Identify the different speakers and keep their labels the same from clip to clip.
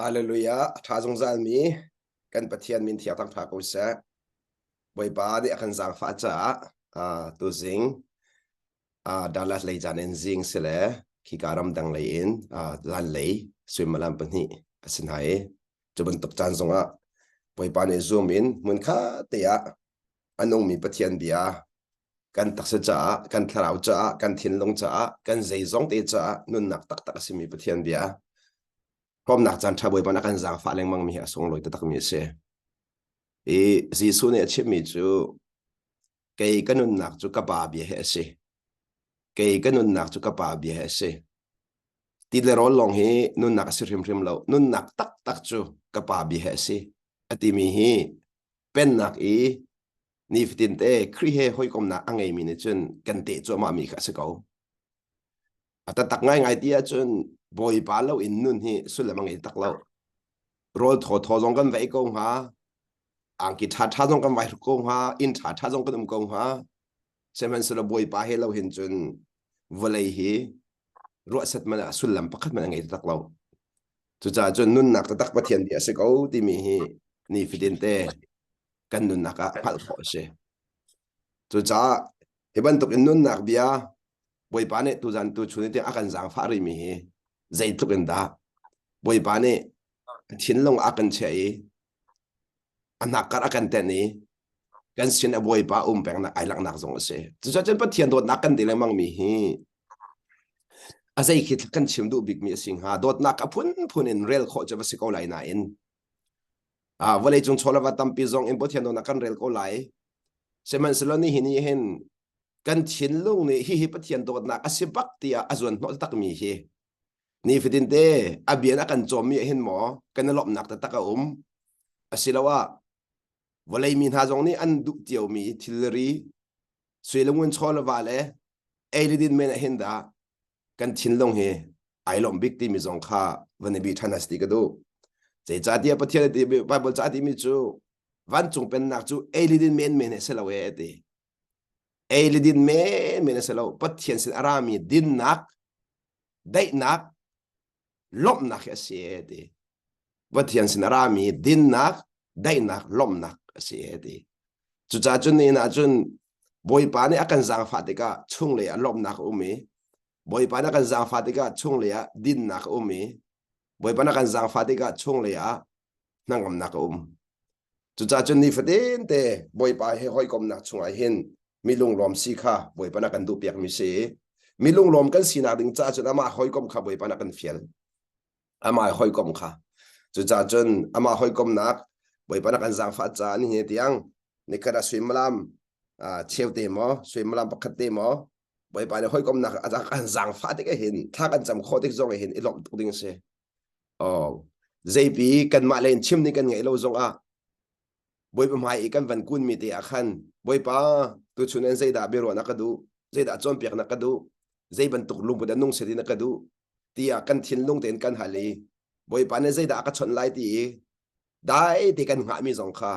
Speaker 1: Hallelujah. A ṭha zungzalmi kan Pathian min thiang thangṭha ko seh. Bawipa nih a kan zaangfah caah uh, tuzing uh, Dallas lei zan in zing si le khika ramdang lei in uh, zan lei suimilam pahnih a si hna i cu bantuk caan zongah Bawipa nih zoom in hmunkhat te ah a nungmi Pathian bia kan taksa caah, kan thlarau caah, kan thinlung caah, kan zeizong te caah nunnak taktak a simi Pathian bia hrawmnak caan ṭha Bawipa nih a kan zaangfah lengmang mi hi a sunglawi taktakmi a si. I Jesuh nih a chimmi cu kei ka nunnak cu ka pa bia hi a si. Kei ka nunnak cu ka pa bia hi a si. Ti le rawl lawng hi nunnak a si hrimhrim lo. Nunnak taktak cu ka pa bia hi a si. A timi hi pennak i nifatin te Khrih he hawikomnak a ngeimi nih cun kan teh cuahmah mi kha a si ko. A taktak ngaingai ti ahcun Bawipa lo in nun hi sullam a ngei tak lo. Rawl thawthaw zong kan vei ko hnga, angki ṭhaṭha zong kan vai hruk ko hnga, inn ṭhaṭha zong kan um ko hnga. Sihmanhsehlaw Bawipa he lo hin cun vawlei hi ruahset man ah sullam pakhat man a ngei tak lo. Cucaah cun nunnak taktak Pathian bia a si ko timi hi nifatin te kan nunnak ah hngalh khawh a si. Cucaah hi bantuk in nunnak bia Bawipa nih tuzan tu chun tiang a kan zaangfah rihmi hi zeitluk in dah Bawipa nih a thinlung a kan chiah i a hnakkar a kan tenh i kan sin a Bawipa um pengnak ai langhnak zong a si. Cucaah cun Pathian dawtnak kan ti lengmang mi hi a zei khi kan chim duh bikmi a si hnga dawtnak a phunphun in rel khawh cu va si ko lai nain ah vawlei cung chawlava tampi zong in Pathian dawtnak kan rel ko lai sihmanhsehlaw nihin ni hin kan thinlung nih hihi Pathian dawtnak a si bak tiah a zuan hnawh takmi hi nifatin te a bia a kan cawmmi ah hin maw kan i lawmhnak taktak a um asiloah vawlei mi hna zong nih an duh ciomi thilri sui le ngun chaw le va le ei le din men ah hin dah kan thinlung hi ai lawm bik timi zong kha van i bi ṭhan has ti ka duh. Zeicahtiah Pathian a ti Bible ca timi cu vancung pennak cu ei le din men men he si lo e a ti. Ei le din men men a si lo. Pathian sin a rami dinnak, daihnak, lawmhnak hi a si e ti. Pathian sin a rami dinnak, daihnak, lawmhnak a si e ti. Cucaah cun nihin ah cun Bawipa nih a kan zaangfah tikah chunglei ah lawmhnak a um i Bawipa nih a kan zaangfah tikah chunglei ah dinnak a um i Bawipa nih a kan zaangfah tikah chunglei ah hnangamnak a um. Cucaah cun nifatin te Bawipa he hawikomnak chungah hin mi lunglawm si kha Bawipa nih a kan duhpiakmi si i mi lunglawm kan sinak ding caah cun amah hawikom kha Bawipa nih a kan fial. Amah hawikom kha. Cucaah cun amah hawikomnak Bawipa nih a kan zaangfah caah nihin tiang nikhat ah suimilam cheu te maw suimilam pakhat te maw Bawipa nih hawikomnak a kan zaangfah tik hin thla kan cam khawh tik zong hin i lawmh tuk ding a si. Oh, zeipi kanmah len chim nih kan ngeih lo zongah Bawipa hmai i kan van kunmi te ah khan Bawipa tuchun in zeidah biaruah na ka duh zeidah cawnpiak na ka duh zei bantuk lungput a nung seti na ka duh tiah kan thinlung tein kan hal i Bawipa nih zeidah a ka chawnh lai ti i dai te kan hngahmi zong kha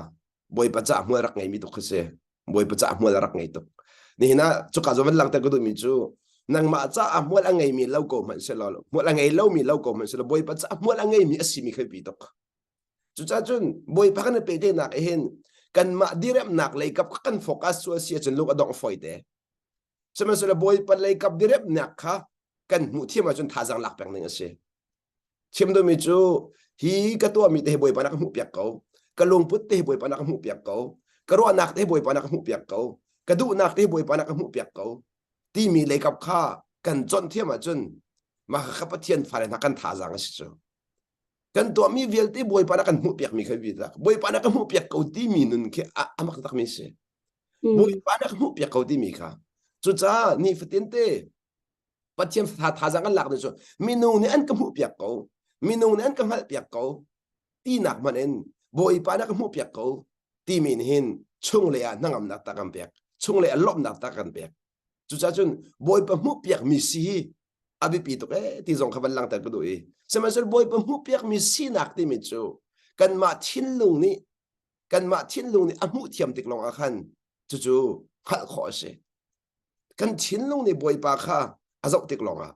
Speaker 1: Bawipa cah hmual rak ngeimi tuk kha si Bawipa cah hmual a rak ngei tuk nihin ah cuka zawn van langhter ka duhmi cu nangmah caah hmual a ngeimi lo ko hmanh selaw hmual a ngei lomi lo ko hmanh selaw Bawipa caah hmual a ngeimi a simi khi pi tuk cucaah cun Bawipa kan i pehtlaihnak hin kanmah diremnak lei kap kan focus sual si ahcun lung a dongh fawi te sihmanhsehlaw Bawipa lei kap diremnak kha kan hmuh thiam ahcun thazaang lak peng ding a si Chim duhmi cu hi ka tuahmi te hi Bawipa na ka hmuhpiak ko. Ka lungput te hi Bawipa na ka hmuhpiak ko. Ka ruahnak te hi Bawipa na ka hmuhpiak ko. Ka duhnak te hi Bawipa na ka hmuhpiak ko. Timi leikap kha kan conh thiam ahcun mah kha Pathian fale hna kan thazaang a si cu. Kan tuahmi vialte Bawipa na kan hmuhpiakmi kha bi tak. Bawipa na ka hmuhpiak ko timi nun khi a mak takmi si. Bawipa na ka hmuhpiak ko timi kha. Cucaah nifatin te Pathian thazaang kan lak ni cu minung nih an ka hmuhpiak ko minung nih an ka hngalhpiak ko tinak hmanh in Bawipa nih a ka hmuhpiak ko timi nih hin chunglei ah hnangamnak tak kan pek chunglei ah lawmhnak tak kan pek cucaah cun Bawipa hmuhpiak mi si hi a biapi tuk ee ti zong kha van langhter ka duh i sihmanhsehlaw Bawipa hmuhpiak mi sinak timi cu kanmah thinlung nih kanmah thinlung nih a hmuh thiam tik lawng ah khan cucu hngalh khawh a si kan thinlung nih Bawipa kha a zoh tik lawngah.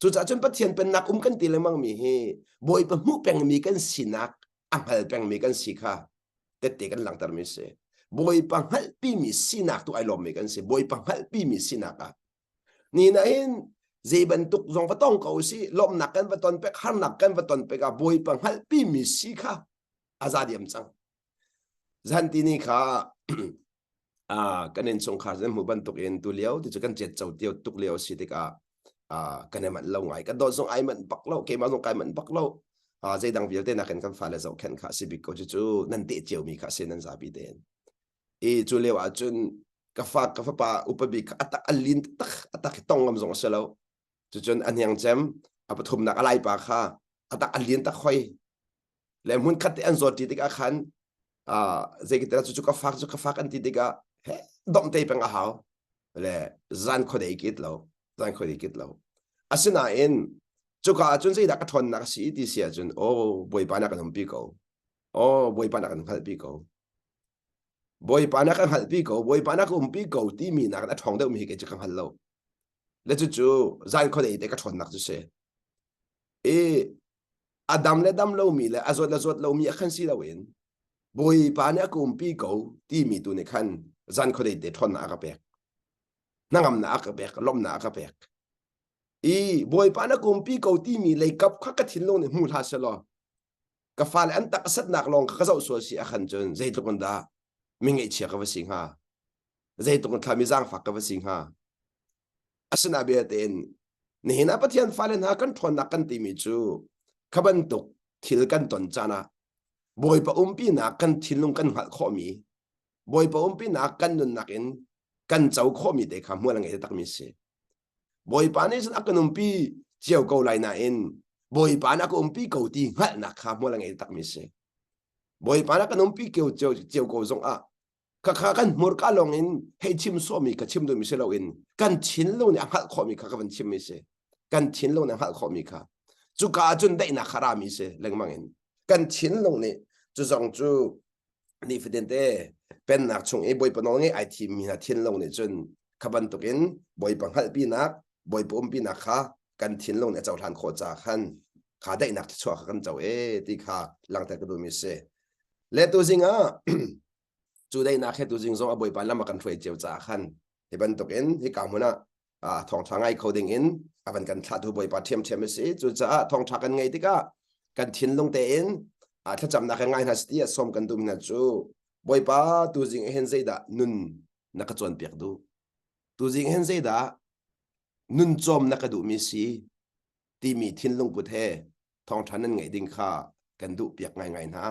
Speaker 1: Cucaah cun Pathian pennak um kan ti lengmang mi hi Bawipa hmuh pengmi kan sinak a hngal pengmi kan si kha tette kan langhtermi si. Bawipa hngalhpimi sinak tu ai lawmmi kan si. Bawipa hngalhpimi sinak ah. Ni na hin zei bantuk zong va tong ko si lawmhnak kan va ton pek harnak kan va ton pek ah Bawipa hngalhpimi si kha a za diam cang. Zan ti ni kha kan innchungkhar zan hmu bantuk in tu lio ti cu kan cet co tio tuk lio si tikah kan i manh lo ngai kan dawt zong ai manh bak lo keimah zong kai manh bak lo zeidang vialte nakin kan fale zohkhenh kha si bik ko cu nan teh cio mi kha si nan zapi tein i cu lio ah cun ka fa ka fapa upa bik kha atak a lin tak atak hi tong ngam zong a si lo cucun a hniang cem a pathumnak a laipa kha atak a lin tak hoi le hmun khat te an zawt ṭi tikah khan zei ki cu cu ka fak cu ka fak an ti tikah he domh te peng a hau le zan khuadei kit lo zan khuadei kit lo asinain cuka ahcun zeidah ka ṭhawnnak a si ti si ahcun aw bawipa na kan umpi ko aw bawipa na kan hngalhpi ko bawipa na kan hngalhpi ko bawipa na ka umpi ko timi nak a ṭhawng deuhmi hi kei cu ka hngal lo le cucu zan khuadei te ka ṭhawnnak cu si i a dam le dam lomi le a zawt le zawt lomi a khan si loin Bawipa nih a ka umpi ko timi tu nih khan zan khuadei te ṭhawnnak a ka pek hnangamnak a ka pek lawmhnak a ka pek i Bawipa na ka umpi ko timi leikap kha ka thinlung nih hmu hlah selaw ka fale an tak satnak lawng kha ka zoh sual si a khan cun zeitluk in dah mi ngaihchia ka va si hnga zeitluk in thla mi zaangfak ka va si hnga Asina belte nihin ah Pathian fale hna kan ṭhawnnak kan timi cu kha bantuk thil kan ton caan ah Bawipa umpinak kan thinlung kan hngalh khawhmi Bawipa umpinak kan nunnak in kan co khawhmi te kha hmual a ngei takmi si. Bawipa nih cun a kan umpi cio ko lai nain Bawipa nih a ka umpi ko ti hngalhnak kha hmual a ngei takmi si. Bawipa nih a kan umpi cio ko zong ah Khakha kan hmurka lawng in hei chim sawhmi kha chim duhmi si loin kan thinlung nih a hngalh khawhmi kha ka van chimmi si. Kan thinlung nih a hngalh khawhmi kha. Cuka ahcun daihnak kha rami si lengmang in. Kan thinlung nih cu zong cu nifatin te pennak chung i Bawipa nawl ngei ai thimmi hna thinlung nih cun kha bantukin Bawipa hngalhpinak, Bawipa umpinak kha kan thinlung nih a cohlan khawh caah khan kha daihnak thluachuah kha kan co e ti kha langhter ka duhmi si. Le tuzing ah Cu daihnak he tuzing zong a Bawipa lam a kan hruai cio caah khan hi bantukin hika hmun ah thawngṭha ngai kho ding in a van kan thlahtu Bawipa ṭhiamṭhiam a si. Cucaah thawngṭha kan ngeih tikah kan thinlung tein thlacamnak he ngai hna siti a sawm kan duhmi hna cu Bawipa tuzing hin zeidah nun na ka cawnpiak duh? Tuzing hin zeidah nun cawm na ka duhmi si timi thinlung put he thawngṭha nan ngaih ding kha kan duh piak ngaingai hna.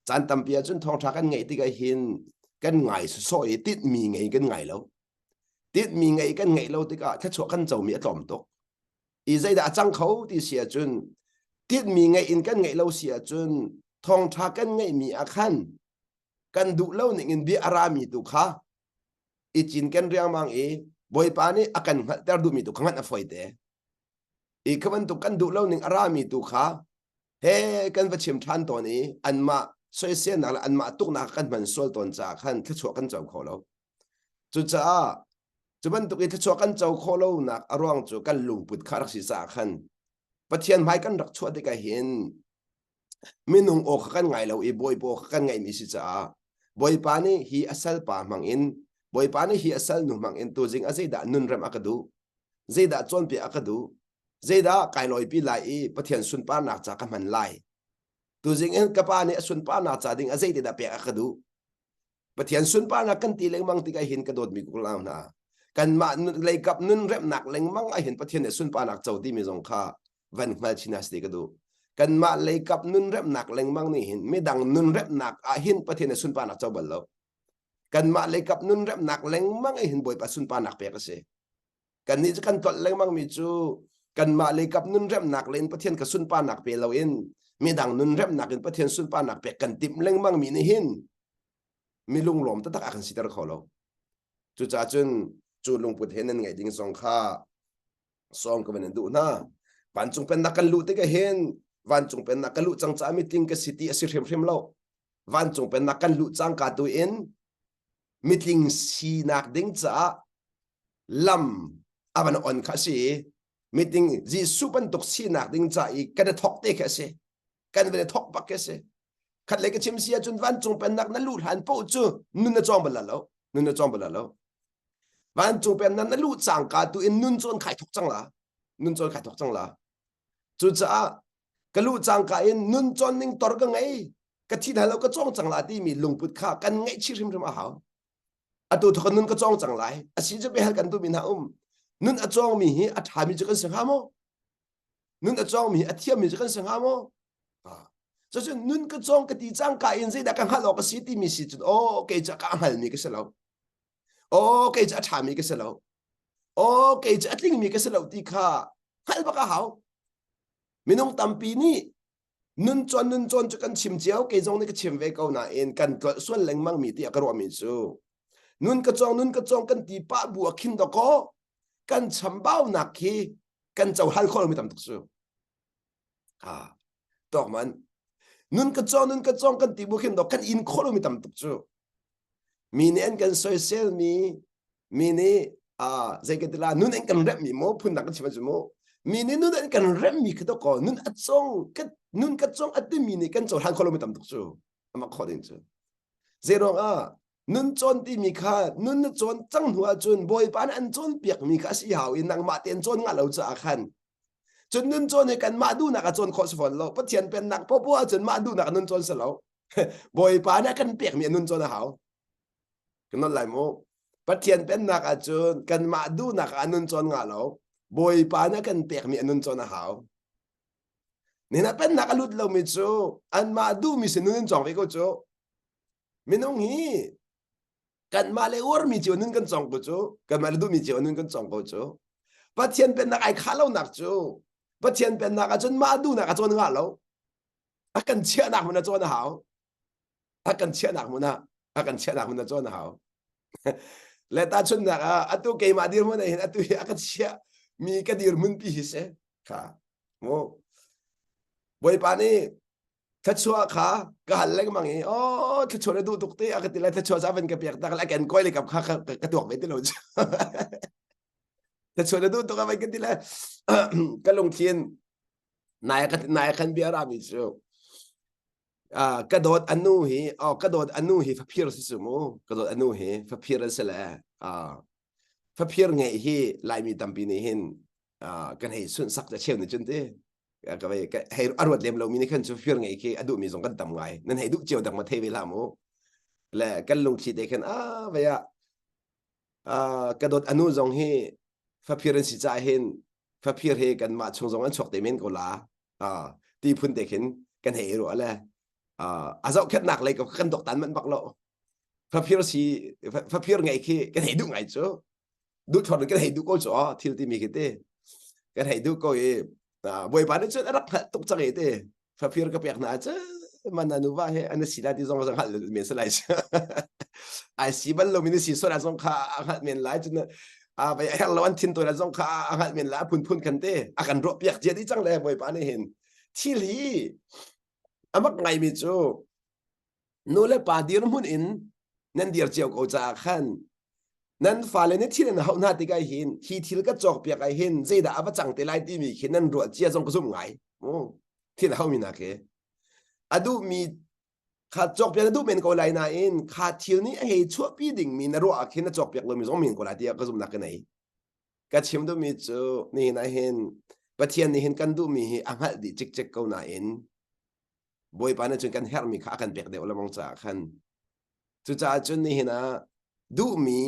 Speaker 1: Caan tampi ahcun thawngṭha kan ngaih tikah hin kan ngai sawsawh i tinhmi ngei kan ngai lo. Tinhmi ngei kan ngeih lo tikah thluachuah kan comi a tlawm tuk. I zeidah a cang kho ti si ahcun tinhmi ngeih in kan ngeih lo si ahcun thawngṭha kan ngeihmi ah khan kan duh lo ning in bia a rami tu kha i cinken riangmang i Bawipa nih a kan hngalhter duhmi tu kha hngalh a fawi te. I kha bantuk kan duh lo ning a rami tu kha he kan va chim ṭhan tawn i anmah soiselnak le anmah tuknak kan hman sual tawn caah khan thluachuah kan co kho lo. Cucaah cu bantuk i thluachuah kan co khawh lonak a ruang cu kan lungput kha rak si caah khan Pathian hmai kan rak chuah tikah hin minung aw kha kan ngai lo i Bawipa aw kha kan ngaihmi si caah Bawipa nih hi a salpa hmang in Bawipa nih hi a salnu hmang in tuzing a zeidah nunrem a ka duh zeidah cawnpiak a ka duh zeidah kai lawipi lai i Pathian sunparnak ca ka hman lai tuzing in ka pa nih a sunparnak ca ding a zeitindah pek a ka duh Pathian sunparnak kan ti lengmang tikah hin ka dawtmi kulau hna kanmah leikap nun remnak lengmang ah hin Pathian nih sunparnak co timi zong kha van hngal chin hna ti ka duh kanmah leikap nun remnak lengmang nih hin midang nun remnak ah hin Pathian nih sunparnak co bal lo kanmah leikap nun remnak lengmang ah hin Bawipa sunparnak pek a si kannih cu kan tlolh lengmang mi cu kanmah leikap nun remnak le in Pathian ka sunparnak pe loin midang nun remnak in Pathian sunparnak pek kan timh lengmang mi nih hin mi lunglawm taktak a kan siter kho lo cucaah cun cu lungput he nan ngeih ding zong kha sawm ka van in duh hna vancung pennak kan luh tikah hin vancung pennak ka luh cang caah mitling ka si ti a si hrimhrim lo vancung pennak kan luh cangka tu in mitling sinak ding caah lam a van on kha si. Meeting Jesuh bantuk sinak ding ca i kan i thawk te khi a si. Kan van i thawk bak khi a si. Khat lei ka chim si ahcun vancung pennak na luh hlan paoh cu nun na cawng bal lo. Nun na cawng bal lo. Vancung pennak na luh cangka tu in nun cawn khai thawk cang la. Nun cawn khai thawk cang la. Cucaah ka luh cangka in nun cawn ning tor ka ngei. Ka thi hna lo ka cawng cang la timi lungput kha kan ngeih chih hrimhrim a hau. Atu thawk nun ka cawng cang lai. A si cu behal kan duhmi hna um. Nun a cawngmi hi a ṭhami cu kan si hnga maw? Nun a cawngmi hi a thiammi cu kan si hnga maw? Cucun nun ka cawng ka ti cangka in zeidah ka hngalh awk a si timi si cun aw kei cu ka hngalmi ka si lo. Aw kei cu a ṭhami ka si lo. Aw kei cu a tlingmi ka si lo ti kha hngalh bak a hau. Minung tampi nih nun cawn nun cawn cu kan chim cio kei zong nih ka chim ve ko nain kan tlolh sual lengmang mi tiah ka ruahmi cu nun ka cawng nun ka cawng kan ti pah bu a khin dawkaw kan chambaunak khi kan cohlan khawh lomi tam tuk cu ah tawk man nun ka cawng nun ka cawng kan ti bu khin dawk kan in khawh lomi tam tuk cu Mi nih an kan soisel mi, mi nih uh, zei ka ti la nun an kan remh mi maw phun dang kan chim cu mu. Mi nih nun an kan remh mi khi to ko nun a cong ka nun ka cong a timi nih kan cohlan kho lo mi tam tuk cu. Ama kho ding cu. Zei ruang ah nun cawn timi kha nun na cawn cang hnu ahcun Bawipa nih an cawnpiak mi kha a si hau i nangmah tein cawn ngah lo caah khan cun nun cawn hi kanmah duhnak a cawn khawh si fawn lo Pathian pennak popo ahcun mah duhnak nun cawn si lo Bawipa nih a kan pekmi a nun cawn a hau. Kan non lai mu. Pathian pennak ahcun kanmah duhnak ah nun cawn nga lo. Bawipa nih a kan pekmi a nun cawn a hau. Nina pennak a lut lomi cu anmah duhmi si nun in cawng ve ko cu. Minung hi kanmah le uarmi cio nun kan cawng ko cu. Kanmah le duhmi cio nun kan cawng ko cu. Pathian pennak ai khah lonak cu Pathian pennak ahcun mah duhnak a cawn nga lo. A kan chiahnak hmun a cawn a hau. A kan chiahnak hmun ah a kan chiahnak hmun a cawn a hau. Le tahchunhnak ah atu keimah dirhmun ah hin atu hi a ka chiah mi ka dirhmun pi hi si kha mu Bawipa nih thluachuah kha ka hal lengmang i oh thluachuah na duh tuk te a ka ti lai thluachuah ca van ka pek tak lai ken koi le kap kha ka tuak ve ti lo thluachuah na duh tuk a van ka ti lai ka lungthin Nai nai khan bia rami cu ka dawt anu hi oh ka dawt anu hi faphir si cu mu ka dawt anu hi faphir an si le faphir ngeih hi laimi tampi nih hin kan hei sunhsak te cheu nih cun ti ka vei hei a ruat lem lomi nih khan cu faphir ngeih khi a duhmi zong kan tam ngai nan hei duh cio dak ma thei ve hlah mu le kan lungthli te khan a vei ah ka dawt anu zong hi faphir an si caah hin faphir hi kanmah chung zong an chuak te men ko la ti phun te khin kan hei ruah le a zohkhenhnak lei kan doktan manh bak lo faphir si faphir ngei khi kan hei duh ngai cu duh thor kan hei duh ko cu thil timi khi te kan hei duh ko i bawipa nih cun a rak hngalh tuk cang i te faphir ka pek hna cu man na nuva he an si la ti zong zong hngalh men si lai ai si bal lo mi si sona zong kha a hngalh men lai cun a vai her lo an thin to la zong kha a hngalh men la phun phun khan te a kan ruah piak cia di cang le bawipa nih hin thil hi amak ngai mi cu nu le pa dirhmun in nan dir cio ko caah khan nan fale nih thil an hauh hna tikah hin hi thil ka cawk piak ah hin zeidah a va cang te lai timi khi nan ruah cia zong ka zumh ngai thil a haumi nak hi a duhmi kha cawk piak na duh men ko lai nain kha thil nih a hei chuahpi dingmi na ruah ah khin na cawk piak lomi zong men ko lai tiah ka zumhnak ka nei ka chim duhmi cu nihin ah hin Pathian nih hin kan duhmi hi a hngalh dih cikcek ko nain Bawipa nih cun kan herhmi kha a kan pek deuh lengmang caah khan cucaah cun nihin ah duhmi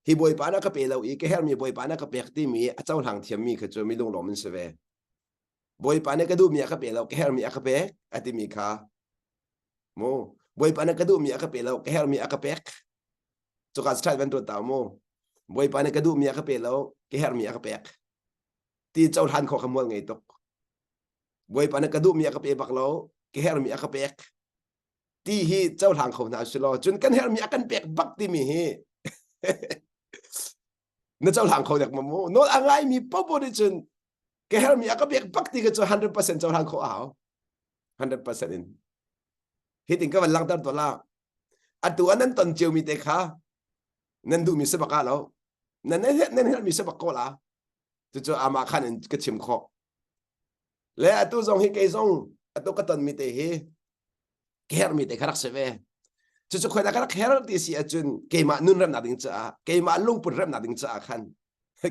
Speaker 1: hi Bawipa na ka pe lo i ka herhmi Bawipa na ka pek timi a cohlang thiammi kha cu mi lunglawm an si ve Bawipa nih ka duhmi a ka pe lo ka herhmi a ka pek a timi kha mu Bawipa nih ka duhmi a ka pe lo ka herhmi a ka pek cuka ṭhat van tuan ta mu Bawipa nih ka duhmi a ka pe lo ka herhmi a ka pek ti cohlan khawh kha mual ngei tuk Bawipa nih ka duhmi a ka pe bak lo ka herhmi a ka pek ti hi cohlang kho hna si law cun kan herhmi a kan pek bak timi hi na cohlang kho dek ma mu nawl a ngaimi popo nih cun ka herhmi a ka pek bak ti ka cu 100% cohlang khawh a hau 100% in hitin ka van langhter to la atu an nan ton ciomi te kha nan duhmi si bak ah lo nan nan herhmi si bak ko la. Cucu amah khan in ka chim khawh. Le atu zong hi kei zong atu ka tonmi te hi ka herhmi te kha rak si ve. Cucu khoi dah ka rak her ti si ahcun keimah nun remnak ding caah keimah lungput remnak ding caah khan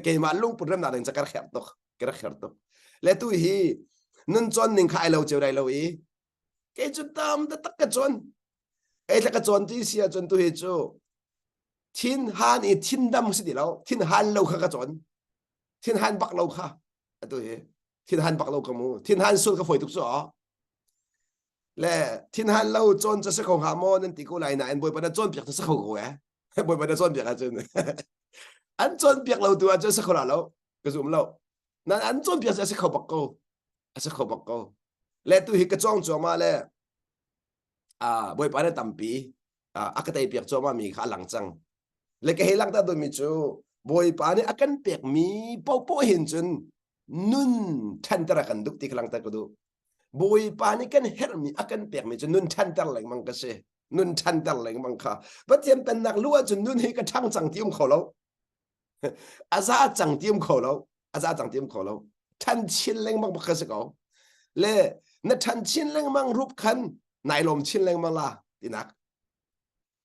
Speaker 1: keimah lungput remnak ding caah ka rak herh tuk ka rak herh tuk. Le tu hi nun cawn ning kha ai lo cio dai lo i kei cu tam taktak ka cawn. Ei thla ka cawn ti si ahcun tu hi cu thin han i thin dam si ti lo thin han lo kha ka cawn. Thin han bak lo kha atu hi thin han bak lo ka mu thin han sul ka foi tuk cu le thin han lo cawn cu si kho hnga maw nan ti ko lai nain bawipa na cawnpiak cu si kho ko eh bawipa na cawnpiak ahcun an cawnpiak lo tu ahcun si kho la lo ka zum lo nan an cawnpiak cu a si kho bak ko a si kho bak ko le tu hi ka cawng cuahmah le bawipa na tampi a ka teipiak cuahmah mi kha a lang cang le ka hei langhter dawmi cu bawipa nih a kan pekmi paohpaoh hin cun nun ṭhanter a kan duh ti kha langhter ka duh bawipa nih kan herhmi a kan pekmi cu nun ṭhanter lengmang ka si nun ṭhanter lengmang kha Pathian pennak lu ahcun nun hi ka ṭhang cang ti um kho lo a za cang ti um kho lo a za cang ti um kho lo ṭhan chin lengmang bak kha si ko le na ṭhan chin lengmang rup khan nai lawm chin lengmang la tinak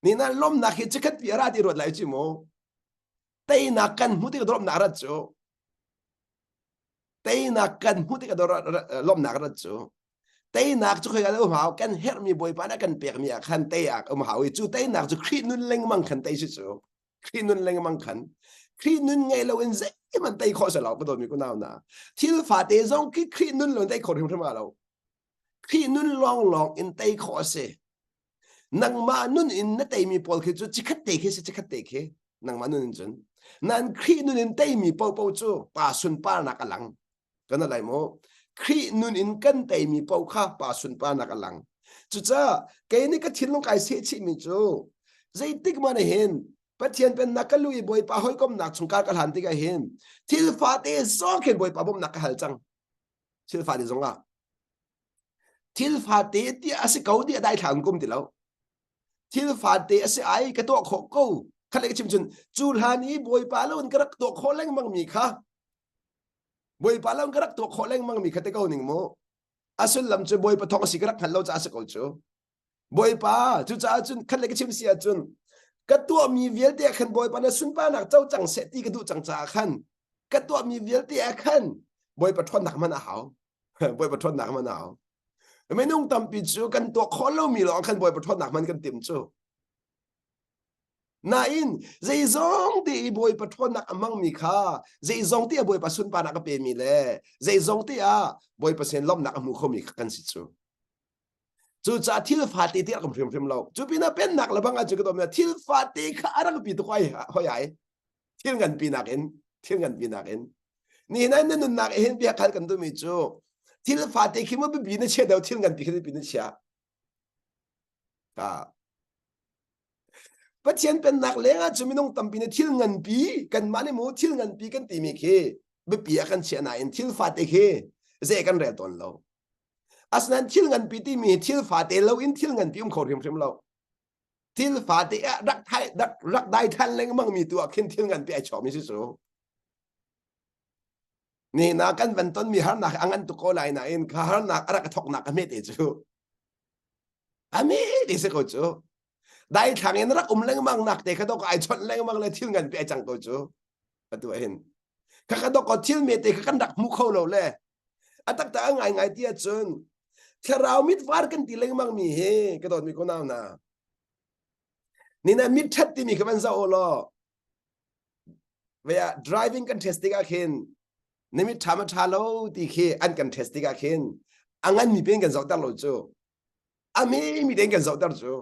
Speaker 1: ni na lawmnak hi chikhat pi ara ti ruat lai chi mu teinak kan hmu tik lawmnak rat cu teinak kan hmu tik lawmnak rat cu teinak cu khoi um hau kan herhmi bawipa na kan pekmi ah khan tei ah um hau i cu teinak cu Khrih nun lengmang khan tei si cu Khrih nun lengmang khan Khrih nun ngei lo in zeihmanh tei khawh si lo ka dawtmi ku nau na thil fate zong khi Khrih nun lo in tei khawh hrimhrim lo Khrih nun lawng lawng in tei khawh a si nangmah nun in na teimi pawl khi cu chikhat te khi si chikhat te khi nangmah nun in cun nan Khrih nun in teimi popo cu pa sunparnak a lang kan lai mu Khrih nun in kan teimi po kha pa sunparnak a lang cucaah kei nih ka thinlung kai seh chihmi cu zeitik man hin Pathian pennak ka lu i Bawipa hawikomnak chungkar ka hlan tikah hin thil fate zong khin Bawipa bawmhnak ka hal cang thil fate zongah thil fate tiah a si ko tiah daithlang kum ti lo thil fate a si ai ka tuah khawh ko khat le chim cun cu hlan i bawipa lo in ka rak tuah khawh lengmang mi kha bawipa lo in ka rak tuah khawh lengmang mi kha te ko ning mu a sullam cu bawipa thawng si ka rak hngal lo caah a si ko cu bawipa cucaah cun khat le ka chim si ahcun ka tuahmi vialte ah khan bawipa na sunparnak co cang seh ti ka duh cang caah khan ka tuahmi vialte ah khan bawipa ṭhawnnak hman a hau bawipa ṭhawnnak hman a hau minung tampi cu kan tuah khawh lomi lawng khan bawipa ṭhawnnak hman kan tim cu nain zeizong te i bawipa ṭhawnnak a hmangmi kha zeizong te ah bawipa sunparnak a pemi le zeizong te ah bawipa sin lawmhnak a hmu khomi kha kan si cu Cucaah thil fate ti a rak um hrimhrim lo. Cu pinah pennak le bang ahcun ka dawm thil fate kha a rak pi tuk ai hoi ai. Thil nganpi nakin thil nganpi nakin nihin ah na nunnak hin bia khal kan duhmi cu thil fate khi maw biapi na chia deuh thil nganpi khi biapi na chia. Ah. Pathian pennak lengah cu minung tampi nih thil nganpi kanmah nih mu thil nganpi kan timi khi biapi ah kan chiah nain thil fate khi zei kan rel tawn lo. Asinain thil nganpi timi thil fate lo in thil nganpi um kho hrimhrim lo. Thil fate ah rak thai rak rak dai than lengmang mi tu ah khin thil nganpi ai chawmi si cu. Ni na kan van ton mi harnak a ngan tuk ko lai nain kha harnak a rak thoknak a hmet e cu. A me te si ko cu. Dai thlang in rak um lengmang nak te kha dok ai chawnh lengmang le thil nganpi ai cang ko cu. Atu ah hin. Kha kha dok thil me te kha kan rak hmu kho lo le A taktak a ngaingai ti ahcun thlarau mitvar kan ti lengmang mi hi ka dawtmi ko nau na. Nina mit ṭhat timi kha van zoh u law vea driving kan test tikah khin na mit ṭha ma ṭha lo ti khi an kan test tikah khin a ngan mi pen kan zohter lo cu a me mi ten kan zohter cu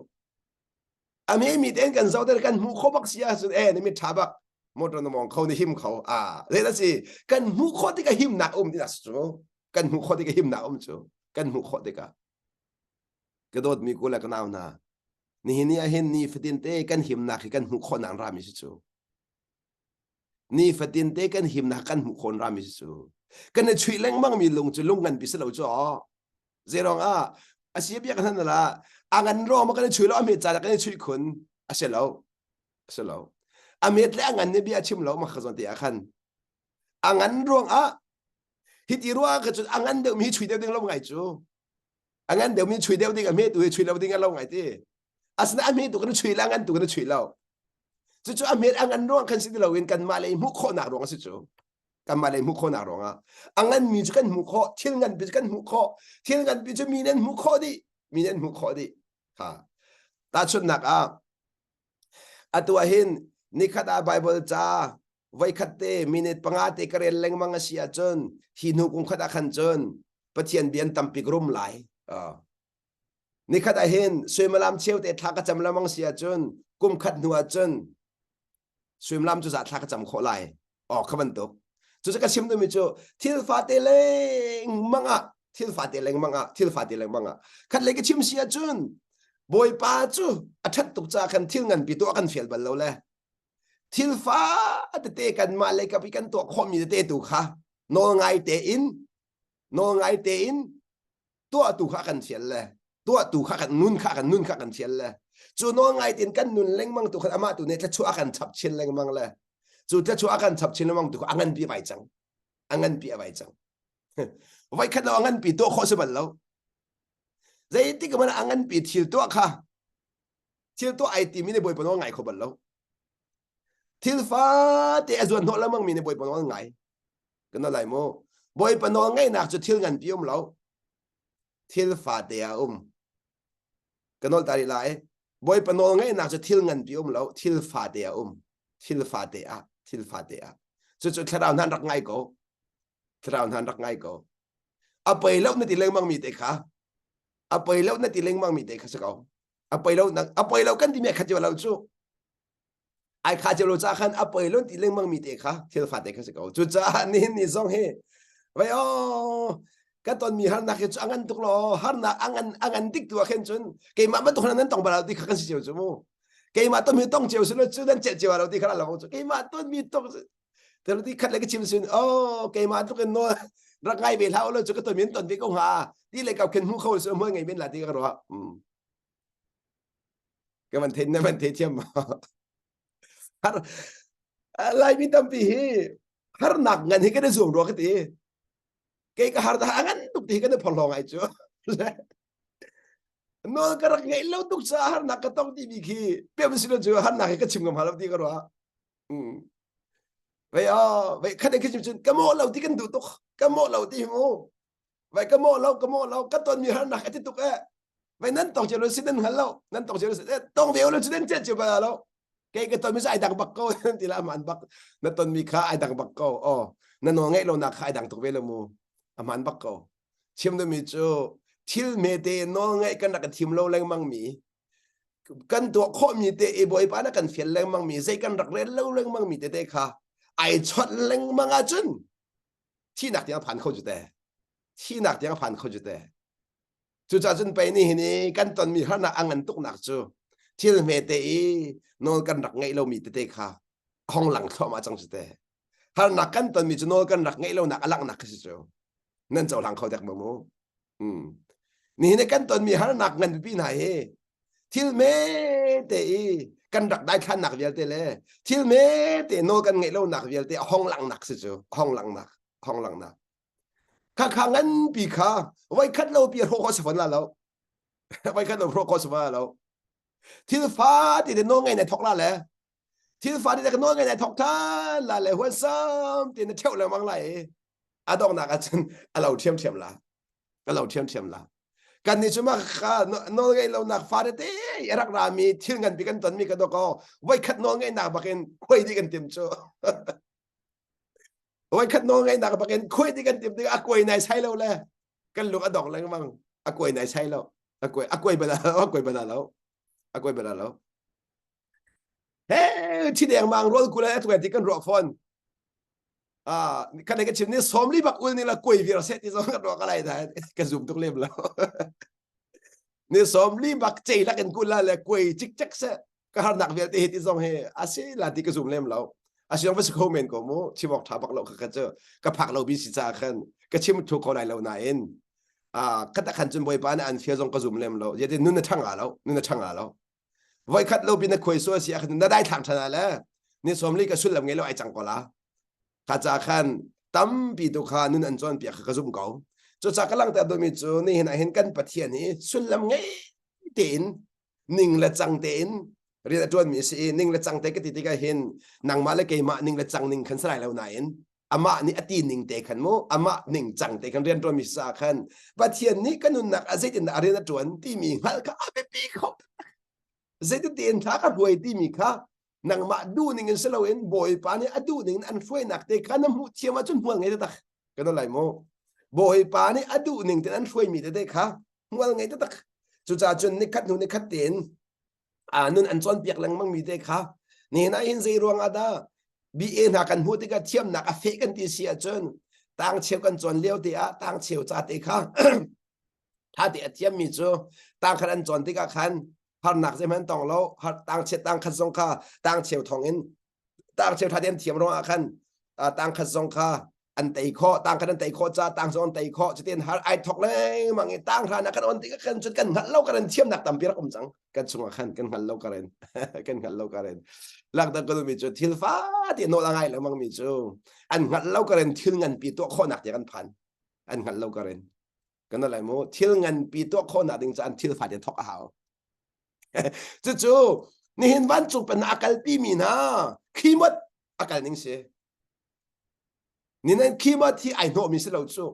Speaker 1: A me mi ten kan zoh kan hmuh khawh bak si ahcun eh na mit ṭha bak motor na mawng kho na him kho ah zei si kan hmuh khawh tikah himnak um ti cu kan hmuh khawh tikah himnak um cu kan hmuh khawh tikah ka dawtmi ku le ka nau hna nihin ni ah hin ni fatin te kan himnak hi kan hmuh khawh nak rami si cu ni fatin te kan himnak kan hmuh khawh rami si cu kan i chuih lengmang mi lung cu lung nganpi si lo cu Zeirong ah a si bia kan han la a ngan ro ma kan chui lo a met ca kan chui khun a si lo a si lo a met le a ngan ne bia chim lo ma khazon te ah khan. A ngan ruangah hiti ruah kha cun a ngan deuhmi hi chui deuh ding lo ngai cu. A ngan deuhmi chui deuh ding a hme tu hi chui lo ding a lo ngai ti. Asinain a hme tu kan chui la ngan tu kan chui lo. Cucu a hmet a ngan ruang khan si ti loin kanmah le hmuh khawhnak ruang a si cu. Kanmah le hmuh khawhnak ruangah a nganmi cu kan hmuh khawh, thil nganpi cu kan hmuh khawh, thil nganpi cu mi nih an hmuh khawh dih, mi nih an hmuh khawh dih. Ha. Tahchunhnak ah atu ah hin nikhat ah Bible ca voikhat te minute panga te ka rel lengmang a si ahcun hi hnu kum khat ah khan cun Pathian bia an tampik rum lai. Uh. Nikhat ah hin suimilam cheu te thla ka cam lengmang si ahcun kum khat hnu ahcun suimilam cu zah thla ka cam khawh lai. Oh kha bantuk. Cucu ka chim duhmi cu thil fate lengmang ah thil fate lengmang ah thil fate lengmang ah khat lei ka chim si ahcun Bawipa cu a ṭhat tuk caah khan thil nganpi tuah kan fial bal lo le thil fa tete kanmah lei kap i kan tuah khawhmi tete tu kha nawl ngai tein nawl ngai tein tuahtu kha kan fial le tuahtu kha kan nun kha kan nun kha kan fial le cu nawl ngai tein kan nun lengmang tu khan amah tu nih thluachuah a kan chap chin lengmang le cu thluachuah a kan chap chin lengmang tu kha a nganpi vai cang a nganpi a vai cang voi khat lo a nganpi tuah khawh si bal lo zeitik hmanh a nganpi thil tuah kha thil tuah ai timi nih bawipa nawl ngai kho bal lo thil fate a zuan hnawh lengmang mi nih bawipa nawl ngai kan lai mu bawipa nawl ngaihnak cu thil nganpi um lo thil fate a um ka nawl ta rih lai bawipa nawl ngaihnak cu thil nganpi um lo thil fate a um thil fate ah thil fate ah cucu thlarau hna rak ngai ko thlarau hna rak ngai ko a poi lo na ti lengmang mi te kha a poi lo na ti lengmang mi te kha si ko a poi lo a poi lo kan ti mi khat lo cu ai kha cio lo ca khan a poi lo ti lengmang mi te kha thil fate kha si ko cucaah nihin ni zong hi vai o ka ton mi harnak hi cu a ngan tuk lo harnak a ngan a ngan dik tu ah khin cun keimah bantuk nan tong bal ti kha kan si cio cu mu keimah ton mi tong cio si lo cu nan ceh cio lo ti kha lo cu keimah ton mi tong Tero ti khat le ka chim sin oh keimah tluk in no rak ngai ve hlah lo cu ka ton min ton ve ko hnga ti le kau khen hmu kho su mo ngei men la ti ka ruah ka van thei na van thei thiam har laimi tampi hi harnak ngan hi kan i zuam rua ka ti kei ka har dah ngan tuk ti kan i phorhlawng ai cu nawl ka rak ngeih lo tuk caah harnak ka tong timi khi pem si lo cu harnak hi ka chim ngam lo ti ka ruah Vei a vei khat khi cun ka mawh lo ti kan duh tuk ka mawh lo ti mu vai ka mawh lo ka mawh lo ka ton mi harnak a ti tuk eh vai nan tong cio lo si nan hngal lo nan tong cio lo si tong ve lo cu nan chet cio ba lo kei ka ton mi ai dang bak ko nan ti la aman bak na ton mi kha ai dang bak ko oh na nawl ngeih lo nak kha ai dang tuk ve lo mu aman bak ko chim mi cu thil me te nawl ngeih kan rak thim lo lengmang mi kan tuah khawhmi te i Bawipa na kan fial lengmang mi zei kan rak rel lo lengmang mi tete kha ai chawt lengmang ahcun thihnak tiang a phan kho cu te thihnak tiang a phan kho cu te cucaah cun pei ni hin i kan tonmi harnak a ngan tuknak cu thil hmete i nawl kan rak ngeih lomi tete kha hong lang thluahmah cang cu te harnak kan tonmi cu nawl kan rak ngeih lonak a langhnak khi si cu nan cohlang kho dek maw mu Mm. Nihin i kan tonmi harnak ngan pipi hna hi thil me te i kan rak daithlannak vialte le thil me te nawl kan ngeih lonak vialte a hong langhnak si cu hong langhnak hong langhnak kha kha nganpi kha voi khat lo pi hrawh khawh si fawn la lo voi khat lo hrawh khawh si fawn la lo thil fa ti te nawl ngei na thok la le thil fa ti te nawl ngei na thok than la le huan sam ti na theu lengmang lai i a donghnak ahcun a lo ṭhiamṭhiam la a lo ṭhiamṭhiam la kan nih cu mah kha nawl ngeih lonak fa tete a rak rami thil nganpi kan tonmi ka dok voikhat nawl ngeihnak bakin khuai dih kan tim cu voikhat nawl ngeihnak bakin khuai dih kan tim tik a kuai nai sai lo le kan lung a dong lengmang a kuai nai sai lo a kuai a kuai bala a kuai bala lo a kuai bala lo he thi deng mang rol kula a tuai ti kan ruah fawn ah kan ka chim ni somli bak ul ni la koi vir se ti zong kan ruah ka lai da ka zoom tuk lem lo ni somli bak chei lak in kul la le koi chik chek se ka har nak vialte hi ti zong he asi la ti ka zoom lem lo asi zong va si kho men ko mu chim awk tha bak lo ka ka chu ka phak lo bi si cha khan ka chim thu ko lai lo na in ah khat khan chun boipa na an fia zong ka zoom lem lo yete nun na thanga lo nun na thanga lo voikhat lo pin na khuai sual si ah khan na dai thlang ṭhan ah le ni sawmli ka sullam ngei lo ai cang ko la kha ca khan. Tampi tu kha nun an cawnpiak kha ka zumh ko. Cucaah ka langhter duhmi cu nihin ah hin kan Pathian hi sullam ngei tein ning le cang tein rian a ṭuanmi a si i ning le cang te ka ti tikah hin nangmah le keimah ning le cang ning khan si lai lo nain amah nih a ti ning te khan mu amah ning cang te khan rian ṭuanmi si caah khan Pathian nih ka nunnak ah zeitindah a rian a ṭuan timi hngalh kha a biapi kho zeitin tein thla ka hruai timi kha nangmah duh ning in si loin Bawipa nih a duh ning in an hruainak te kha na hmuh thiam ahcun hmual ngei taktak kan lai mu Bawipa nih a duh ning tein an hruaimi tete kha hmual ngei taktak cucaah cun nikhat hnu nikhat tein a nun an cawnpiak lengmang mi te kha nihin ah hin zei ruang ah dah BA hna kan hmuh tikah thiamnak a feh kan ti si ahcun tang cheu kan cawn lio te ah tang cheu ca te kha tha te a thiam mi cu tang khat an cawn tikah khan harnak zeihmanh tong lo har tang chiat tang khat zong kha tang cheu thong in tang cheu tha te an thiam ruang ah khan tang khat zong kha an tei khawh tang khat an tei khawh ca tang zong an tei khawh cutin har ai thok lengmang i tang hran ah kan on tikah khan cun kan hngalh lo kan thiamnak tampi rak um cang kan chungah khan kan hngalh lo karen kan hngalh lo karen lakdak ka duhmi cu thil fa ti nawl a ngai lengmang mi cu an hngalh lo karen thil nganpi tuah khawhnak tiang kan phan an hngalh lo karen kan lai mu thil nganpi tuah khawhnak ding cu an thil fa te thok a hau cucu nihin vancung pen a kalpi mi hna khimot a kal ning si Ninan khima thi ai hnawhmi si lo cu.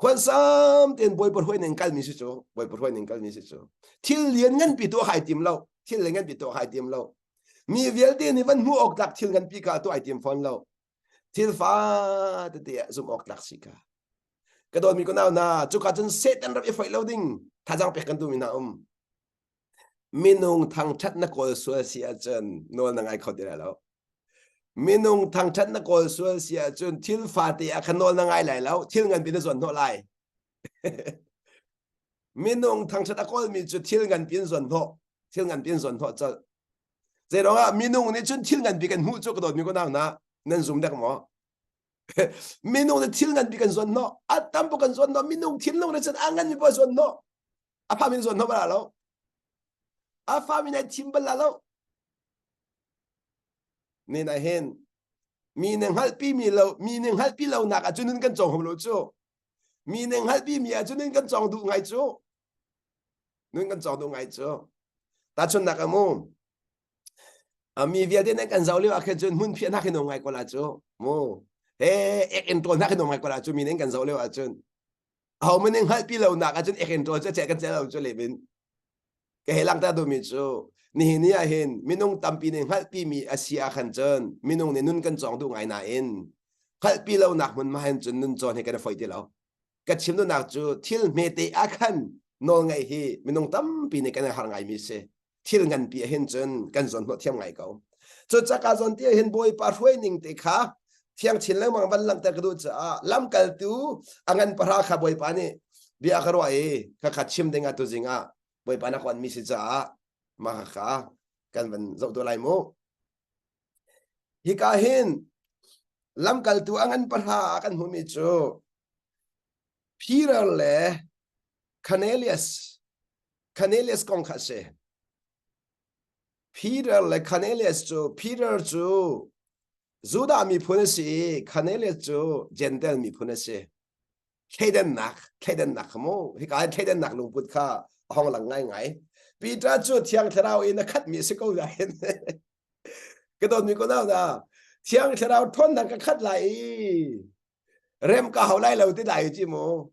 Speaker 1: Khuansam tein Bawipa hruai ning kalmi si cu. Bawipa hruai ning kalmi si cu. Thil lian nganpi tuah hai tim lo. Thil lian nganpi tuah hai tim lo. Mi vialte nih van hmuh awk tlak thil nganpi ka tuah ai tim fawn lo. Thil fa tete ah zumh awk tlak si ka. Ka dawtmi ko nau na cuka cun Satan ram i foih lo ding thazang pek kan duhmi hna um. Minung thangṭhat na kawl sual si ahcun nawl na ngai kho ti lai lo. Minung thangṭhat na kawl sual si ahcun thil fate ah khan nawl na ngai lai lo, thil nganpi na zuan hnawh lai. Minung thangṭhat a kawlmi cu thil nganpi in zuan hnawh, thil nganpi in zuan hnawh colh. Zeiruang ah minung nih cun thil nganpi kan hmuh cu ka dawtmi ko nau na nan zum dek maw? Minung nih thil nganpi kan zuan hnawh, a tam kan zuan hnawh, minung thinlung nih cun a nganmi paoh zuan hnawh. A fa min zawn bal lo. A fa min ai thim bal lo. Ne na hen mi ne hngalhpi mi lo mi ne hngalhpi lo nak ahcun nun kan cawng hom lo cu. Mi ne hngalhpi mi ahcun nun kan cawng duh ngai cu. Nun kan cawng duh ngai cu. Tahchunnak amu mi vialte nan kan zoh lio ah khin cun hmun phiah hna khin um ngai ko la cu mu he ek in ṭawl hna khin um ngai ko la cu mi nan kan zoh lio ahcun Ahohmanh nih hngalhpi lonak ahcun ek in ṭawl cu ceh kan ceh lo cu lem in. Ka hei langhter duhmi cu nihin ni ah hin minung tampi nih hngalhpi mi a si ah khan cun minung nih nun kan cawng duh ngai nain hngalhpi lonak hmun ma hin cun nun cawn hi kan i foih ti lo. Ka chim duhnak cu thil hmete ah khan nawl ngeih hi minung tampi nih kan i har ngaimi si. Thil nganpi ah hin cun kan zawn hnawh thiam ngai ko. Cucaka zawn ti ah hin Bawipa hruai ning te kha thiang chin lengmang van langhter ka duh caah lamkaltu a ngan pahra kha Bawipa nih bia ka ruah i kha kha chim ding ah tuzing ah Bawipa na ka mi si caah mah kha kan van zoh tu lai mu. Hika hin lamkaltu a ngan pahra ah kan hmuhmi cu Peter le Cornelius Cornelius kong kha a si. Peter le Cornelius cu Peter cu Judah miphun a si i Cornelius cu Gentile miphun a si. Thleidannak, thleidannak kha mu. Hika hin thleidannak lungput kha a hong lang ngaingai. Peter cu Thiang Thlarau in a khatmi a si ko nain ka dawtmi ko nau na Thiang Thlarau ṭhawnnak ka khat lai i rem ka hau lai lo ti lai ci mu.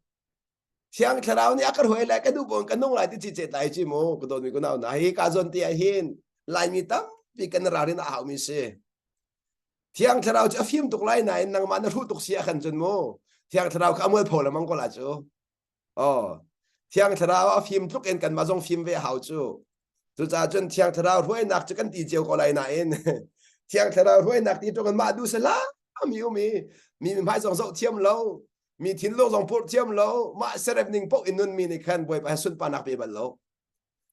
Speaker 1: Thiang Thlarau nih a ka hruai lai ka duh bon ka nung lai ti ci lai ci mu ka dawtmi ku nau na hi ka zawn ti ah hin Laimi tampi kan ralrin a haumi si Thiang Thlarau cu a fim tuk lai nain nangmah na hruh tuk si a kan cun mu Thiang Thlarau kha a mualpho lemang ko la cu oh Thiang Thlarau a fim tluk in kanmah zong fim ve a hau cu cucaah cun Thiang Thlarau hruainak cu kan ti cio ko lai nain Thiang Thlarau hruainak ti tluk in mah duh sala mi um i mi hmai zong zoh thiam lo mi thinlung zong purh thiam lo mah serep ning paoh in nunmi nih khan Bawipa he sunparnak pe bal lo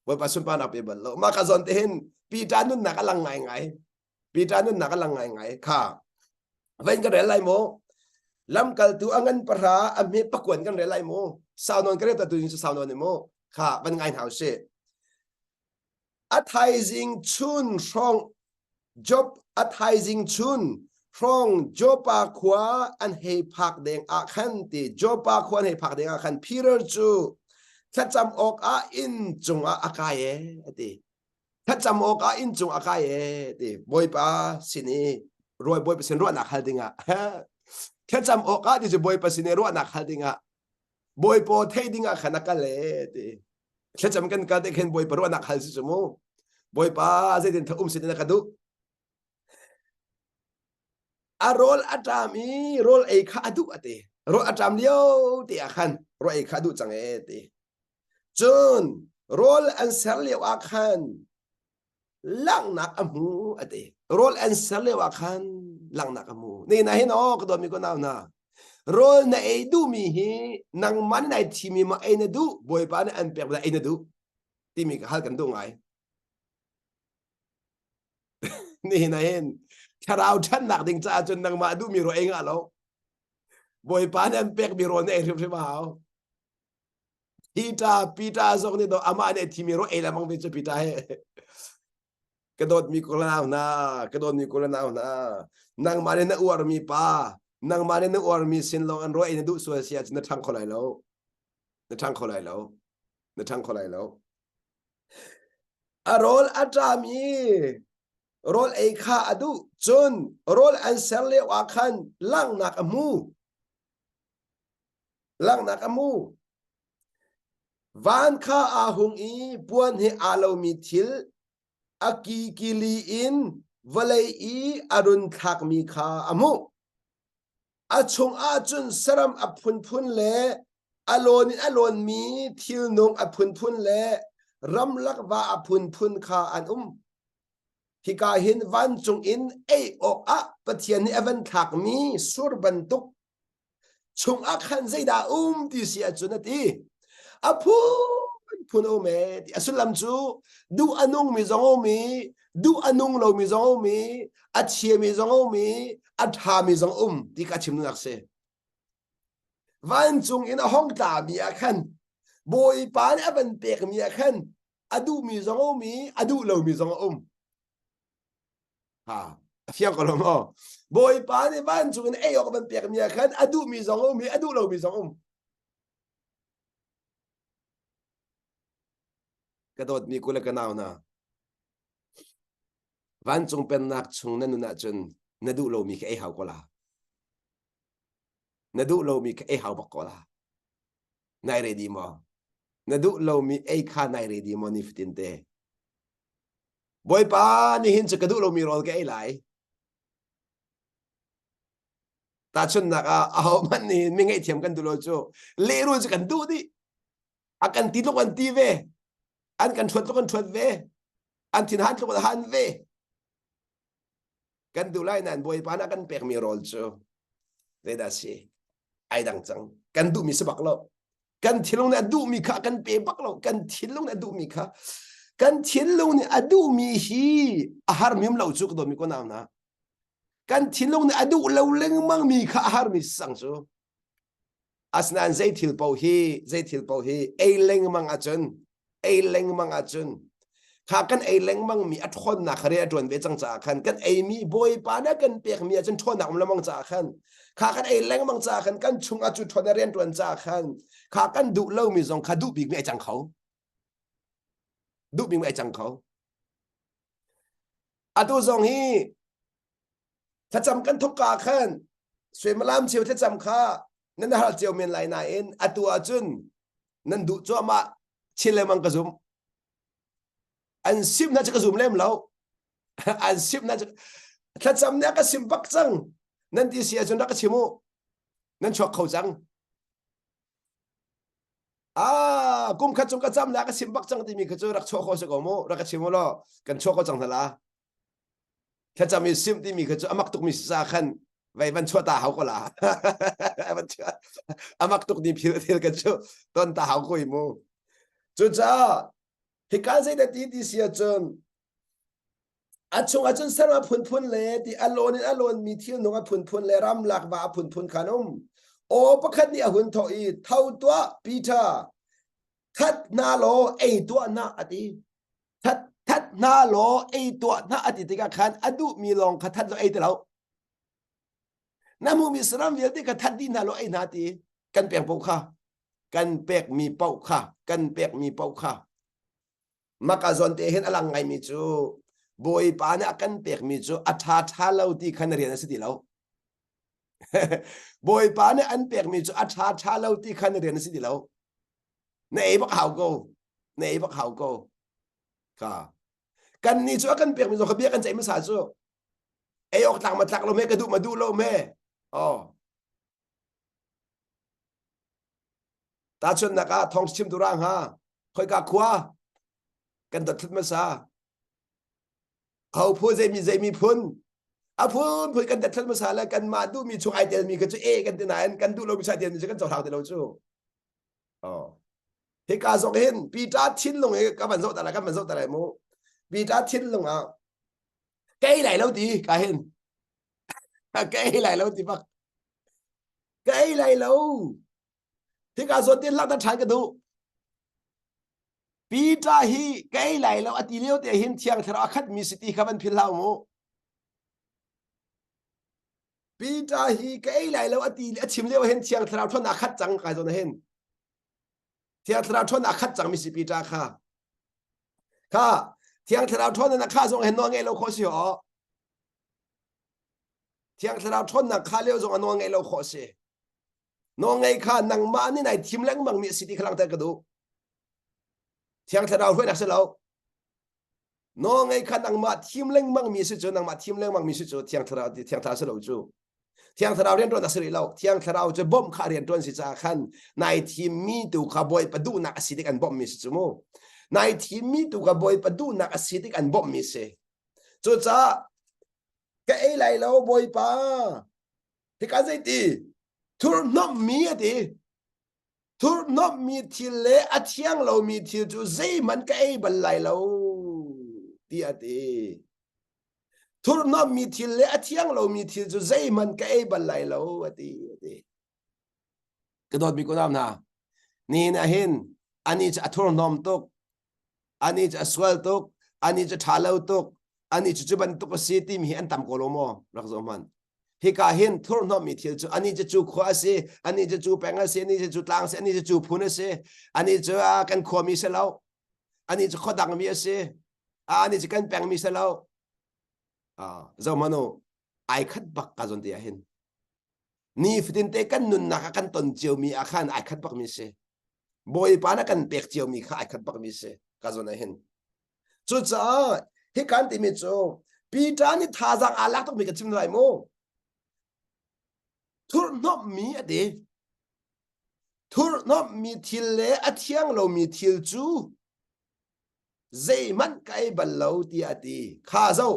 Speaker 1: Bawipa sunparnak pe bal lo mah ka zawn te hin Peter nunnak a lang ngaingai Peter nunnak a lang ngaingai kha vein kan rel lai mu lamkaltu a ngan pahra a hme pakuan kan rel lai mu sau nawn ka rel ta tu cu sau nawn mu kha van ngai hna usih A thaizing chun hrawng Job a thaizing chun Hrawng Joppa khua an hei phak deng ah khan ti Joppa khua an hei phak deng ah khan Peter cu thlacam awk ah inn cungah a kai e ati. Thlacam awk ah inn cung a kai e ti Bawipa sin i ruai Bawipa sin ruahnak hal dingah thlacam awk ah ti cu Bawipa sin i ruahnak hal dingah Bawipa thei dingah khan a kal e ti thlacam kan kal te khin Bawipa ruahnak hal si cu mu Bawipa zeitin tha um sin na ka duh A rawl a ṭam i rawl ei kha a duh a ti. Rawl a ṭam lio te ah khan rawl ei kha a duh cang ee ti. Cun rawl an ser lio ah khan langhnak a hmu a ti. Rawl an ser lio ah khan langhnak a hmu. Ni na hin aw ka dawtmi ka nau hna. Rawl na ei duhmi hi nangmah nih nai thimi ma ei na duh Bawipa nih an pek ei na duh timi ka hal kan duh ngai. Nihin ah hin thlarau ṭhannak ding caah cun nangmah duhmi rawl ei ngah lo. Bawipa nih an pekmi rawl na ei hrimhrim a hau. Peter, Peter zong nih dawh amah nih a thimi rawl ei lengmang ve cu Peter he. Ka dawtmi kulanau hna, ka dawtmi kulanau hna, nangmah nih na uarmi pa, nangmah nih na uarmi sin lawng an rawl ei na duh sual si ahcun na ṭhang kho lai lo. Na ṭhang kho lai lo. Na ṭhang kho lai lo. A rawl a ṭam i rawl ei kha a duh. Cun rawl an ser lio ah khan langhnak a hmu. Langhnak a hmu. Van kha aa hung i puan he aa lomi thil a kikili in vawlei i a run thlakmi kha a hmuh. A chungah cun saram a phunphun le a lawn in a lawnmi thilnung a phunphun le ramlak va a phunphun kha an um. Hika hin vancung in ei awkah Pathian nih a van thlakmi sur bantuk chungah khan zeidah um ti si ahcun a ti. A phunphun a um ee ti. A sullam cu duh a nungmi zong a um i duh a nung lomi zong a um i a chiami zong a um i a ṭhami zong a um ti kha chim duhnak si. Vancung in a hong tlami ah khan Bawipa nih a van pekmi ah khan a duhmi zong a um i a duh lomi zong a um. Ha, a fiang ko lo maw? Bawipa nih vancung in ei awk a van pekmi ah khan a duhmi zong a um i a duh lomi zong a um. Ka dawtmi kule ka nau hna, vancung pennak chung na nun ahcun na duh lomi kha ei hau ko la. Na duh lomi kha ei hau bak ko la. Nai ready maw? Na duh lomi ei kha nai ready maw nifatin te? Bawipa nihin cu ka duh lomi rawl ka ei lai. Tahchunhnak ah ahohmanh nih mi ngaihthiam kan duh lo cu lehrul cu kan duh dih. A kan ti tluk an ti ve. An kan ṭhuat tluk an ṭhuat ve. An thinhan tluk an han ve. Kan duh lai nain Bawipa nih a kan pekmi rawl cu zeidah a si? Ai dang cang. Kan duhmi si bak lo. Kan thinlung nih a duhmi kha a kan pe bak lo. Kan thinlung nih a duhmi kha kan thinlung nih a duhmi hi a harmi um lo cu ka dawtmi ko nau na. Kan thinlung nih a duh lo lengmang mi kha a harmi sang cu. Asinain zei thil paoh hi zei thil paoh hi ei lengmang ahcun ei lengmang ahcun kha kan ei lengmang mi a ṭhawnnak kha rian a ṭuan ve cang caah khan kan eimi Bawipa nih a kan pekmi ahcun ṭhawnnak um lengmang caah khan kha kan ei lengmang caah khan kan chungah cu ṭhawnnak rian ṭuan caah khan kha kan duh lomi zong kha duh bikmi ai cang kho duh bikmi ai cang kho atu zong hi Thlacam kan thawk ka khan suimilam cheu thlacam kha nan har cio men lai nain atu ahcun nan duh cuahmah chin lengmang ka zum. An sim na cu ka zum lem lo. An sim na cu thlacam nih a ka sim bak cang. Nan ti si ahcun rak ka chim u. Nan chuak kho cang. Ah, kum khat chung ka cam la ka sim bak cang timi kha cu rak chuah kho si ko mu. Rak ka chim u law kan chuak ko cang hna la. Thlacam i simh timi kha cu a mak tukmi si caah khan vei van chuah ta hau ko la. A mak tuk ni phil thil ka cu ton ta hau ko i mu. Cucaah hika zeidah ti ti si ahcun a chung ahcun saram a phunphun le ti a lawn in a lawnmi thilnung a phunphun le ramlak va a phunphun khan um. Aw pakhat nih a hun thawh i tho tuah Peter that hna law ei tuah na a ti. That that hna law ei tuah hna a ti tikah khan a duhmi lawng kha that law ei ti lo. Na hmuhmi saram vialte kha that dih hna law ei hna ti. Kan pek paoh kha. Kan pekmi paoh kha. Kan pekmi paoh kha. Maka zawn te hin a lang ngaimi cu Bawipa nih a kan pekmi cu a ṭha ṭha lo ti kha na rian a si ti lo. Bawipa nih an pekmi cu a ṭha ṭha lo ti kha na rian a si ti lo. Na ei bak hau ko. Na ei bak hau ko. Ka. Kan nih cu a kan pekmi zong kha bia kan ceih hmasa cu. Ei awk tlak ma tlak lo me ka duh ma duh lo me. Oh. Tahchunhnak ah thawng chim tu ra hnga. Khoika khua kan dot thlut hmasa. Ho phu zeimi zeimi phun a phun phun kan dat thlut hmasa le kanmah duhmi chung ai telmi kha cu e kan ti nain kan duh lomi chung ai telmi cu kan cohlang ti lo cu. Oh. Hika zong hin Peter thinlung hi ka van zoh ta lai kan van zoh ta lai mu. Peter thinlung ah ka ei lai lo ti ka hin ka ei lai lo ti bak ka ei lai lo hika zawn tin lak ṭhan ka duh Peter hi ka ei lai lo a ti lio te hin thiang thlarau a khat mi si ti kha van phil hlah mu Peter hi ka ei lai lo a ti a chim lio hin thiang thlarau ṭhawn a khat cang kai zawn hin thiang thlarau ṭhawn a khat cang mi si Peter kha kha thiang thlarau ṭhawn na kha zong hin nawl ngei lo khawh si ho thiang thlarau ṭhawnnak kha lio zong a nawl ngei lo khawh si nawl ngei kha nangmah nih nai thim lengmang mi si ti kha langhter ka duh thiang thlarau hruainak si lo nawl ngei kha nangmah thim lengmang mi si cu nangmah thim lengmang mi si cu thiang thlarau thiang thlarau si lo cu thiang thlarau rian ṭuan a si rih lo thiang thlarau cu bawmh kha rian ṭuan si caah khan nai thimmi tu kha bawipa duhnak a si tik an bawmhmi si cu mu nai thimmi tu kha bawipa duhnak a si tik an bawmhmi si cucaah ka ei lai lo bawipa hika zeiti thurhnawmhmi a ti thurhnawmhmi thil le a thiang lomi thil cu zeihmanh ka ei bal lai lo ti a ti thurhnawmhmi thil le a thiang lomi thil cu zeihmanh ka ei bal lai lo a ti a ti ka dawtmi kunau hna nihin ah hin ani cu a thurhnawm tuk ani cu a sual tuk ani cu ṭha lo tuk ani cu cu bantuk a si timi hi an tam ko lo maw rak zoh hmanh hika hin thurhnawmmi thil cu ani cu cu khua a si ani cu cu peng a si ani cu cu tlang a si ani cu cu phun a si ani cu kan khuami si lo ani cu khua dangmi a si ani cu kan pengmi si lo zoh hmanh u ai khat bak ka zawn te ah hin ni fatin te kan nunnak ah kan ton ciomi ah khan ai khat bakmi si Bawipa na kan pek ciomi kha ai khat bakmi si ka zawn ah hin cucaah hi kan timi cu Peter nih thazaang aa lak tukmi ka chim lai mu thurhnawmhmi a ti thurhnawmhmi thil le a thiang lomi thil cu zeihmanh ka ei bal lo tiah a ti kha zo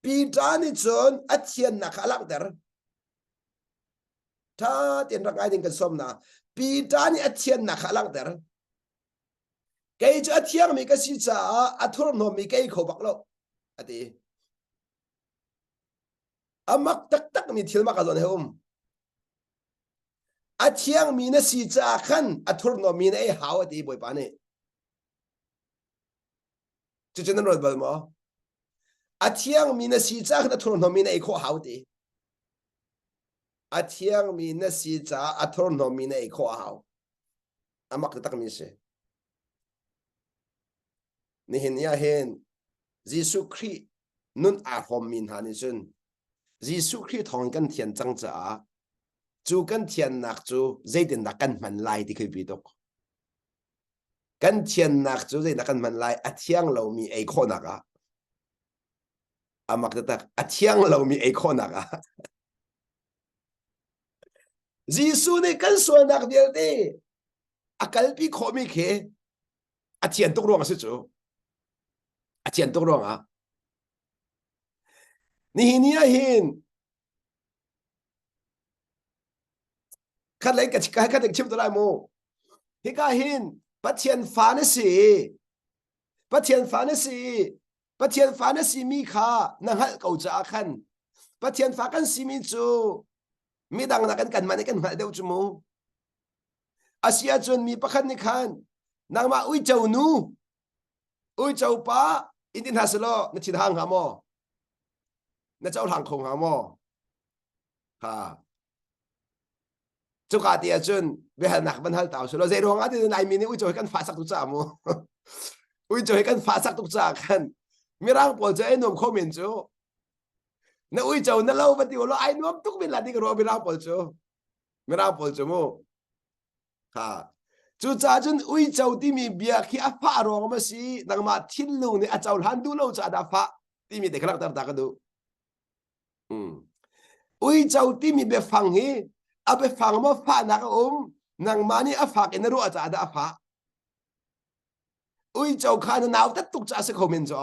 Speaker 1: Peter nih cun a thiannak kha a langhter ṭha tein rak ngai ding kan sawm na Peter nih a thiannak kha a langhter kei cu a thiangmi ka si caah a thurhnawmmi ka ei kho bak lo a ti a mak taktakmi thil mak a zawn he um a thiangmi na si caah khan a thurhnawmmi na ei hau a ti bawipa nih cucu nan ruat bal maw a thiangmi na si caah khan a thurhnawmmi na ei khawh hau ti a thiangmi na si caah a thurhnawmmi na ei khawh a hau a mak takmi si nihin ni ah hin Jesuh Khrih nun aa hrawmmi hna nih cun Jesuh Khrih thawng kan thian cang caah cu kan thiannak cu zeitindah kan hman lai ti khi bi tuk kan thiannak cu zeidah kan hman lai a thiang lomi ei khawhnak ah a mak taktak a thiang lomi ei khawhnak ah Jesuh nih kan sualnak vialte a kalpi khawhmi khi a thian tuk ruang a si cu a thian tuk ruangah nihin ni ah hin khat lei ka khat lei chim to lai mu hika hin Pathian fa na si Pathian fa na si Pathian fa na si mi kha na hngalh ko caah khan Pathian fa kan si mi cu midang nakin kan mah nih kan hngalh deuh cu mu asi ahcun mi pakhat nih khan nangmah uico nu uico pa in ti hna selaw na thin hang hnga maw na cohlang kho hnga maw? Ha. Cuka ti ahcun biahalnak van hal ta usih law zei ruang ah ti Laimi nih uico hi kan fahsak tuk caah mu. Uico hi kan fahsak tuk caah khan Mirang pawl cu ai nuam kho men cu. Na uico na lo va ti law ai nuam tuk men la ti ka ruah Mirang pawl cu. Mirang pawl cu mu. Ha. Cucaah cun uico timi bia khi a fah ruang ma si nangmah thinlung nih a cohlan duh lo caah dah fah timi te kha langhter ta ka duh. Mm. Uico timi biafang hi a biafang maw fahnak a um nangmah nih a fak in na ruah caah dah a fah. Uico kha na nautat tuk caah si kho men cu.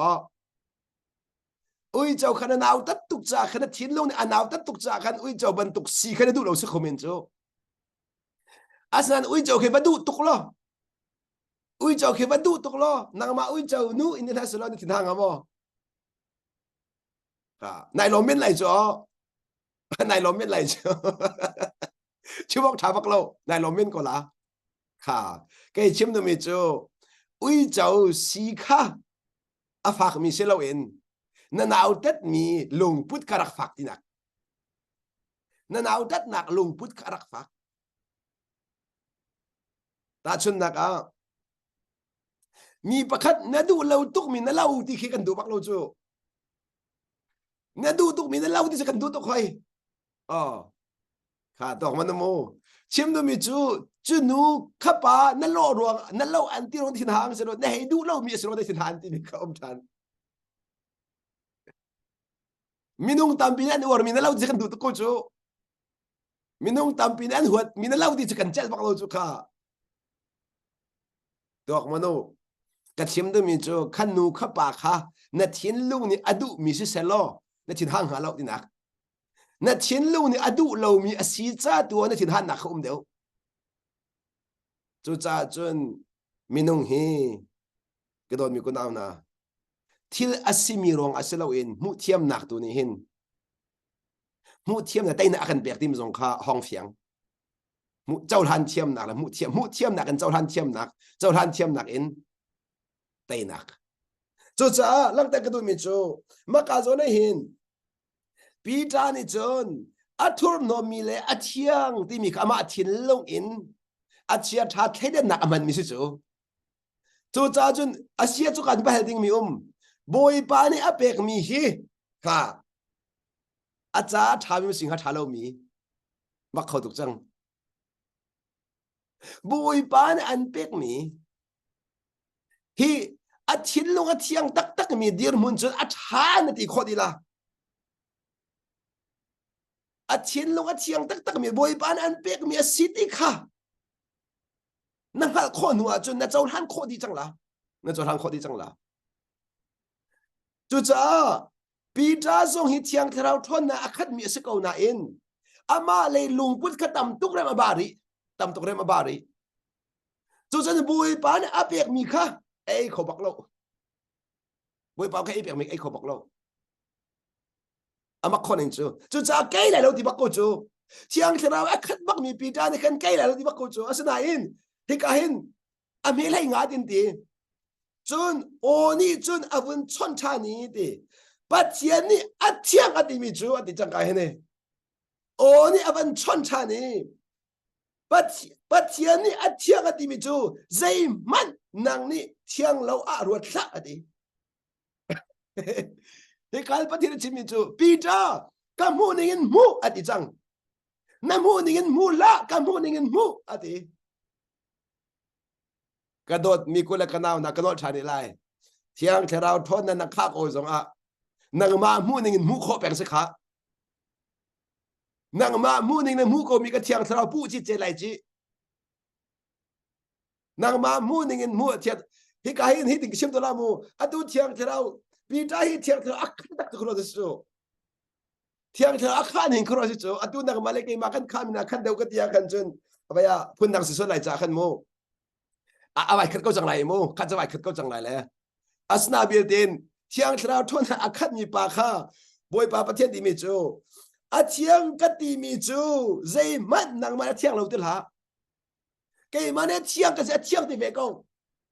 Speaker 1: Uico kha na nautat tuk caah khan na thinlung nih a nautat tuk caah khan uico bantuk si kha na duh lo si kho men cu. Asinain uico khi va duh tuk law uico khi va duh tuk law nangmah uico nu in na si law na thin hang maw? Nai lawm men lai cu nai lawm men lai cu chim awk ṭha bak lo nai lawm men ko la kha kei chim duhmi cu uico si kha a fakmi si loin na nautatmi lungput kha rak fak tinak na nautatnak lungput kha rak fak tahchunhnak ah mi pakhat na duh lo tukmi na lo ti khi kan duh bak lo cu na duh tukmi na lo ti cu kan duh tuk hoi oh kha tawk man mu chim duhmi cu cu nu khapa na lo ruang na lo an ti ruang thin hang si lo na hei duh lo mi a si lo thin han ti mi kha um than minung tampi nih an uar mi na lo ti kan duh tuk ko cu minung tampi nih an huat mi na lo ti cu kan celh bak lo cu kha Tuak manu, ka chim duhmi cu khan nu kha pa kha na thinlung nih a duhmi si selaw na thin hang hnga lo tinak. Na thinlung nih a duh lomi a si ca tu ah na thin hannak kha um deuh. Cucaah cun minung hi ka dawtmi kunau hna thil a simi ruang a si loin hmuh thiamnak tu nih hin hmuh thiamnak teinak a kan pek timi zong kha hong fiang. Hmuh cohlan thiamnak le hmuh thiam hmuh thiamnak in cohlan thiamnak cohlan thiamnak in teinak. Cucaah langhter ka duhmi cu maka zawn ah hin Peter nih cun a thurhnawmmi le a thiang timi kha amah thinlung in a chia ṭha thleidannak a hmanmi si cu. Cucaah cun a sia cu kan va hal dingmi um. Bawipa nih a pekmi hi kha a ca a ṭhami si hnga ṭha lomi mak kho tuk cang. Bawipa nih an pekmi hi a thinlung a thiang taktakmi dirhmun cun a ṭha na ti khawh ti la. A thinlung a thiang taktakmi Bawipa nih an pekmi a si ti kha na hngalh khawh hnu ahcun na cohlan khawh dih cang la. Na cohlan khawh dih cang la. Cucaah Peter zong hi Thiang Thlarau ṭhawnnak a khatmi a si ko nain amah lei lungput kha tam tuk rem a ba rih. Tam tuk rem a ba rih. Cucun Bawipa nih a pekmi kha ei kho bak lo. Bawipa kha ei pekmi ei kho bak lo. Amak khon in cu. Cucaah kei lai lo ti bak ko cu. Thiang Thlarau a khat bakmi Peter nih khan kei lai lo ti bak ko cu. Asinain hika hin a hme hlei nga tin ti. Cun aw nih cun a vun chawnh ṭhan i ti. Pathian nih a thiang a timi cu a ti cang ka hin Aw nih a van chawnh ṭhan i Pathian nih a thiang a timi cu zeihmanh nang nih thiang lo ah ruat hlah a ti. Hikal Pathian a chimmi cu Peter ka hmuh ning in hmuh a ti cang. Na hmuh ning in hmu hlah ka hmuh ning in hmuh a ti. Ka dawt mi kul le ka nau na ka nawl ṭhan lai. Thiang Thlarau ṭhawnnak na khak aw zong ah nangmah hmuh ning in hmuh khawh peng si kha. Nangmah hmuh ning na hmuh ko mi ka Thiang Thlarau puh ci ce lai ci. Nangmah hmuh ning in hmuh thiat hika hin hi ting chim to la mu atu Thiang Thlarau Peter hi Thiang Thlarau a khat tak tu su Thiang Thlarau a khan hin khoro si cu atu nangmah le keimah kan khan mina khan deuh ka tia khan cun avaya phun dang si sual lai cha khan mu a avai khat ko cang lai mu khat zawai khat ko cang lai le asna bil tin Thiang Thlarau ṭhawn a khatmi pa kha Bawipa Pathian timi cu a thiang ka timi cu zeihmanh nangmah na thiang lo ti hlah keimah nih a thiang ka si a thiang ti ve ko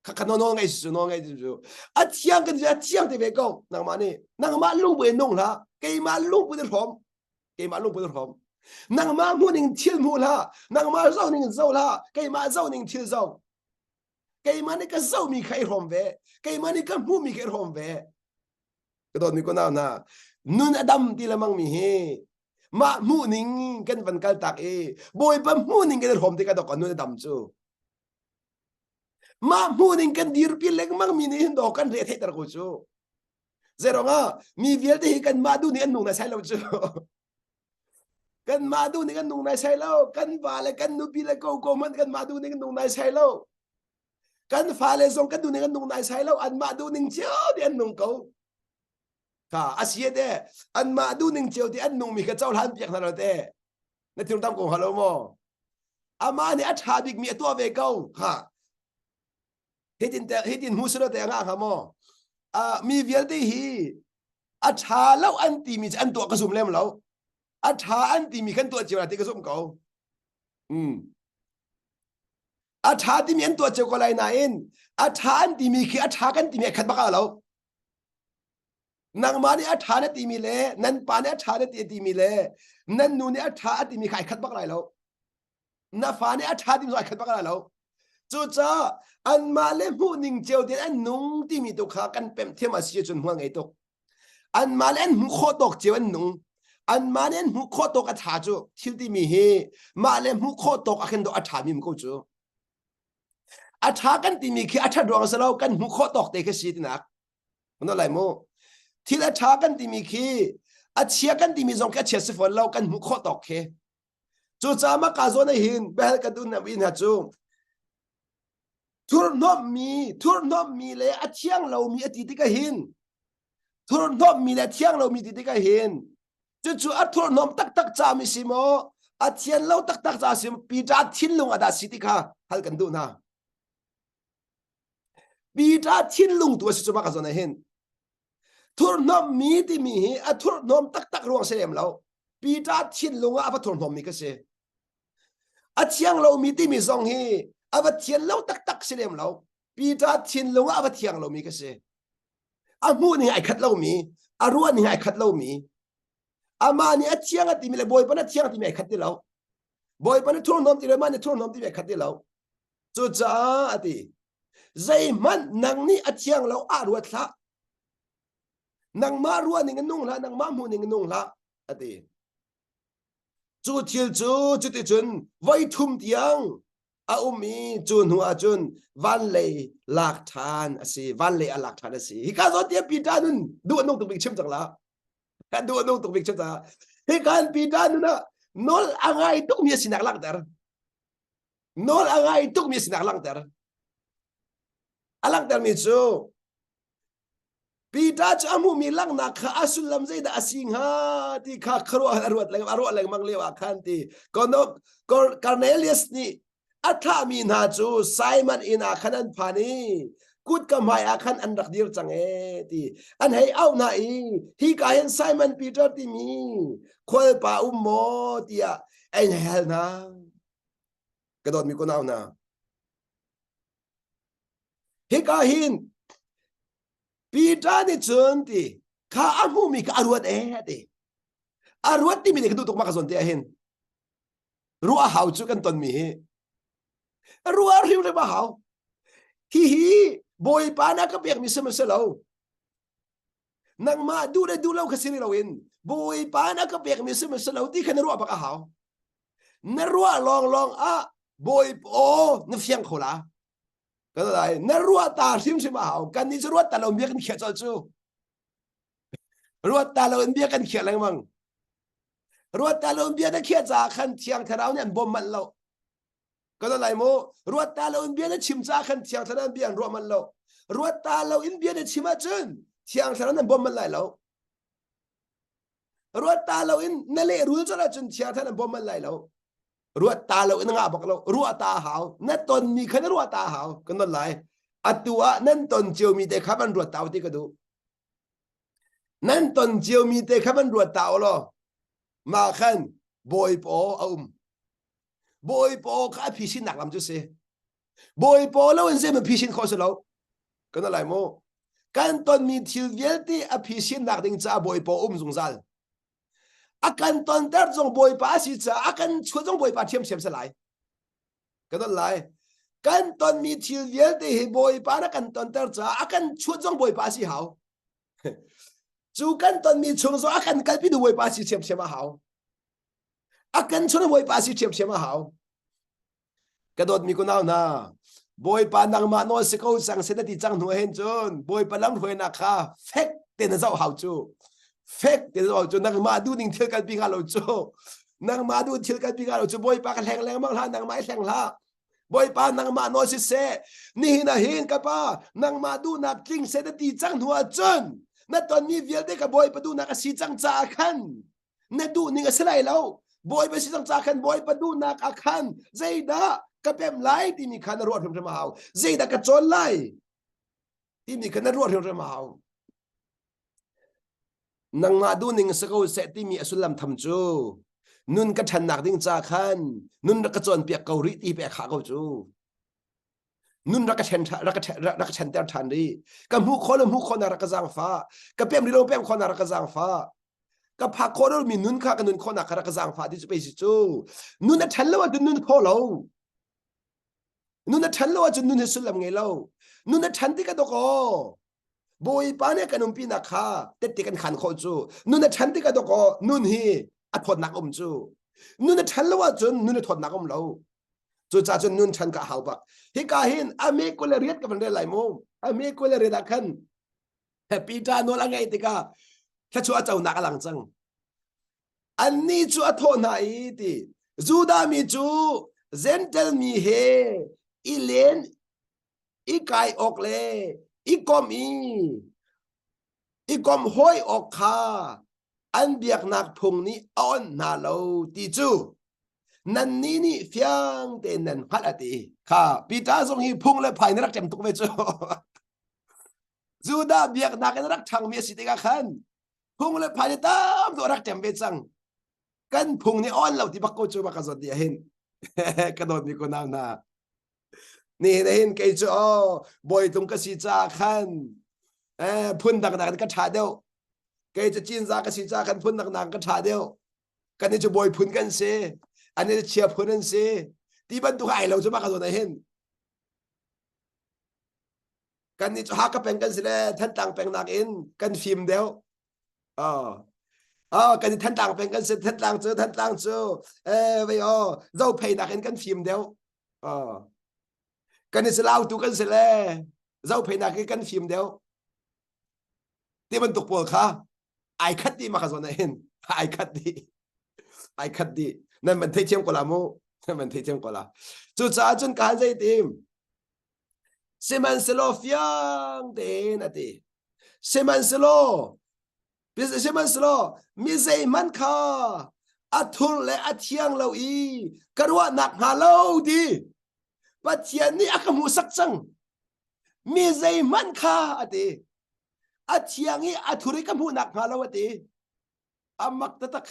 Speaker 1: kha kha nawl ngai su nawl ngai su a thiang ka si a thiang ti ve ko nangmah nih nangmah lungput in nung hlah keimah lungput in hrawm keimah lungput in hrawm. Nangmah hmuh ning thil hmu hlah, nangmah zoh ning zoh hlah, keimah zoh ning thil zoh. Keimah nih ka zohmi kha i hrawm ve. Keimah nih ka hmuhmi kha i hrawm ve. Ka dawtmi ko nau hna, nun a dam ti lemang mi hi mah hmuh ning kan van kal tak i Bawipa hmuh ning kan i hrawm tikah dawk nun a dam cu. Mah hmuh ning kan dirpi lengmang mi nih hin dawk kan re theihter ko cu. Zeirong ah mi vialte hi kanmah duh nih an nung na sai lo cu. Kanmah duh nih kan nung nai sai lo. Kan va le kan nupi le ko ko hmanh kanmah duh nih kan nung nai sai lo. Kan fale zong kan duh ning an nung nai sai lo. Anmah duh ning cio ti an nung ko. Kha a si te anmah duh ning cio ti an nung mi kha cohlan piak hna lo te. Na thil tam ko hnga lo maw? Amah nih a ṭha bik mi a tuah ve ko. Ha hitin te hitin hmu silo te a ngah hnga maw? Uh, mi vialte hi a ṭha lo an timi cu an tuah ka zum lem lo. A ṭha an timi kan tuah cio la ti ka zum ko. Mm. A ṭha timi an tuah cio ko lai nain a ṭha an timi khi a ṭha kan timi a khat bak ah lo. Nangmah nih a ṭha na timi le nan pa nih a ṭha na ti a timi le nan nu nih a ṭha a timi kha ai khat bak lai lo. Na fa nih a ṭha timi zong ai khat bak lai lo. Cucaah anmah le hmuh ning cio tein an nung timi tu kha kan pemh thiam a si ahcun hmual ngei tuk. Anmah le an hmuh khawh tawk cio an nung. Anmah nih an hmuh khawh tawk a ṭha cu thil timi hi mah le hmuh khawh tawk ah khin dawh a ṭhami um ko cu. A ṭha kan timi khi a ṭhat ruang a si lo kan hmuh khawh tawk te khi si tinak. Ano lai mu? Thil a ṭha kan timi khi a chia kan timi zong khi a chia si fawn lo kan hmuh khawh tawk khi. Cucaah mah ka zawn ah hin biahal kan duh in ha cu thurhnawmhmi thurhnawmhmi le a thiang lomi a ti tikah hin thurhnawmhmi le a thiang lomi ti tikah hin cucu a thurhnawm taktak ca mi si maw a thian lo taktak ca si maw Peter thinlung a dah si ti kha hal kan duh hna Peter thinlung tu a si cu mah ka zawn ah hin Thurhnawmmi timi hi a thurhnawm taktak ruang si lem lo. Peter thinlung ah a va thurhnawmmi ka si. A thiang lomi timi zong hi a va thian lo taktak si lem lo. Peter thinlung ah a va thiang lomi ka si. A hmuh ning ai khat lomi, a ruah ning ai khat lomi. Amah nih a thiang a timi le Bawipa nih a thiang a timi ai khat ti lo. Bawipa nih thurhnawm ti le mah nih thurhnawm timi ai khat ti lo. Cucaah a ti, zeihmanh nang nih a thiang lo ah ruat hlah. Nangmah ruah ning in nung hlah, nangmah hmuh ning in nung hlah, a ti. Cu thil cu cuticun voi thum tiang a um i cu hnu ah cun van lei lak ṭhan a si. Van lei a lak ṭhan a si. Hika zawn tiah Peter nun duh a nung tuk bik chim cang la. Duh a nung tuk bik chim cang. Hika Peter nun ah nawl a ngai tukmi a sinak langhter. Nawl a ngai tukmi sinak langhter. A langhtermi cu Peter cu a hmuhmi langhnak kha a sullam zeidah a si hnga ti kha khuaruah a ruat lengmang a ruah lengmang lio ah khan ti Cornelius nih a thlahmi hna cu Simon inn ah khan an phan i kutka hmai ah khan an rak dir cang ee ti an hei auh hna i hika hin Simon Peter timi khualpa um maw tiah an hei hal hna. Ka dawtmi ko nau hna. Hika hin Peter nih cun ti kha a hmuhmi kha a ruat ee ti. A ruat timi nih ka duh tuk ma ka zawn te ah hin. Ruah hau cu kan tonmi hi. Ruah hrimhrim a hau. Hihi Bawipa na ka pekmi si lo. Nangmah duh le duh lo kha si loin Bawipa na ka pekmi si lo ti kha na ruah bak a hau. Na ruah lawnglawng ah Bawipa aw na fiang kho la. Kan lai na ruah ta hrimhrim a hau. Kan nih cu ruat ta lo bia kan khiah colh cu. Ruat ta lo in bia kan khiah lengmang. Ruat ta lo in bia na khiah caah khan Thiang Thlarau nih an bawm manh lo. Kan lai mu ruat ta lo in bia na chim caah khan Thiang Thlarau bia an ruah manh lo. Ruat ta lo in bia na chim ahcun Thiang Thlarau an bawm manh lai lo. Ruat ta lo in na lehrul colh ahcun Thiang Thlarau an bawm manh lai lo. Ruat ta lo in ngah bak lo. Ruah ta hau. Na tonmi kha na ruah ta hau. Kan non lai. Atu ah nan ton ciomi te kha van ruat ta ti ka duh. Nan ton ciomi te kha van ruat ta law. Mah khan Bawipa a um. Bawipa kha a phisinnak lam cu si. Bawipa lo in zei phisin khawh si lo. Kan lai mu. Kan tonmi thil vialte a phisinnak ding caah Bawipa um zungzal. A kan tonter zong Bawipa a si caah a kan chuah zong Bawipa ṭhiamṭhiam si lai. Ka don lai. Kan tonmi thil vialte hi Bawipa na kan tonter caah a kan chuah zong Bawipa a si hau. Cu kan tonmi chung zong a kan kalpi tu Bawipa si ṭhiamṭhiam a hau. A kan chuah Bawipa si ṭhiamṭhiam a hau. Ka dawtmi kunau hna, Bawipa nangmah nawl si ko cang seh na ti cang hnu hin cun Bawipa lamhruainak kha fek te na zoh hau cu. Fek te na zoh hau cu nangmah duhning thil kalpi hnga lo cu. Nangmah duh thil kalpi hnga lo cu Bawipa ka hleng lengmang hlah nangmah i hleng hlah. Bawipa nangmah nawl si seh nihin ah hin ka pa nangmah duhnak tling seh na ti cang hnu ah cun na tonmi vialte ka Bawipa duhnak a si cang caah khan na duhning a si lai lo bawipa si cang ca khan bawipa duhnak ah khan zeidah ka pem lai timi kha na ruah hrimhrim a hau zeidah ka cawn lai timi kha na ruah hrimhrim a hau nangmah duhning si ko seh timi a sullam tham cu nun ka ṭhannak ding ca khan nun rak ka cawnpiak ko rih ti pe kha ko cu nun rak ka ṭhen rak ka rak ka ṭhenter ṭhan rih ka hmuh khawh lo hmuh khawh nak rak ka zaangfah ka pem rih lo pem khawh nak rak ka zaangfah ka phak khawh lo mi nun kha ka nun khawh nak kha rak ka zaangfah ti cu pei si cu nun a ṭhen lo ahcun nun khawh lo nun a ṭhen lo ahcun nun hi sullam ngei lo nun a ṭhen tik ah dawk aw Bawipa nih kan umpinak kha tette kan khan khawh cu nun a ṭhen tik ah dawk aw nun hi a thawtnak um cu nun a ṭhen lo ahcun nun a thawtnak um lo cucaah cun nun ṭhan ka hau bak hika hin a me kul le riat ka van rel lai mu a me kul le riat ah khan Peter nawl a ngaih tikah thluachuah a conak a lang cang. Annih cu a thawh hna i ti Judah mi cu Gentel mi he i len i kai awk le i kom i i kom hawi awk kha an biaknak phung nih a onh hna lo ti cu nannih nih fiang tein nan hngalh a ti kha Peter zong hi phung le phai na rak ṭem tuk ve cu Judah biaknak in rak ṭhangmi a si tikah khan phung le phai tam tu rak ṭem ve cang. Kan phung nih on lo ti bak ko cu bak ka zawt dih hin. Ka dawtmi ko nau hna. Ni hin kei cu oh bawitlung ka si caah khan eh phun dang nak ka ṭha deuh. Kei cu Cinza ka si caah khan phun dang nak ka ṭha deuh. Kan cu bawi phun kan si. An i chia phun an si. Ti bantuk ai lo cu bak ka zawn hin. Kan nih cu Hakha peng kan si le Thantlang peng nakin kan fim deuh. Oh. Oh, kan i Thantlang peng kan si Thantlang cu Thantlang cu eh vei oh Zophei nakin kan fim deuh. Oh. Kan i Lautu kan si le Zophei nakin kan fim deuh. Ti bantuk pawl kha ai khat dih ma kha zawn ah hin ai khat dih ai khat dih nan man thei thiam ko la mu nan man thei thiam ko la cucaah cun ka han zei tim Sihmanhsehlaw fiang tein a ti. Sihmanhsehlaw sihmanhsehlaw mi zeihmanh kha a thur le a thiang lo i ka ruahnak hnga lo ti Pathian nih a ka hmuhsak cang. Mi zeihmanh kha a ti. A thiang i a thur i ka hmuhnak hnga lo a ti. A mak taktak.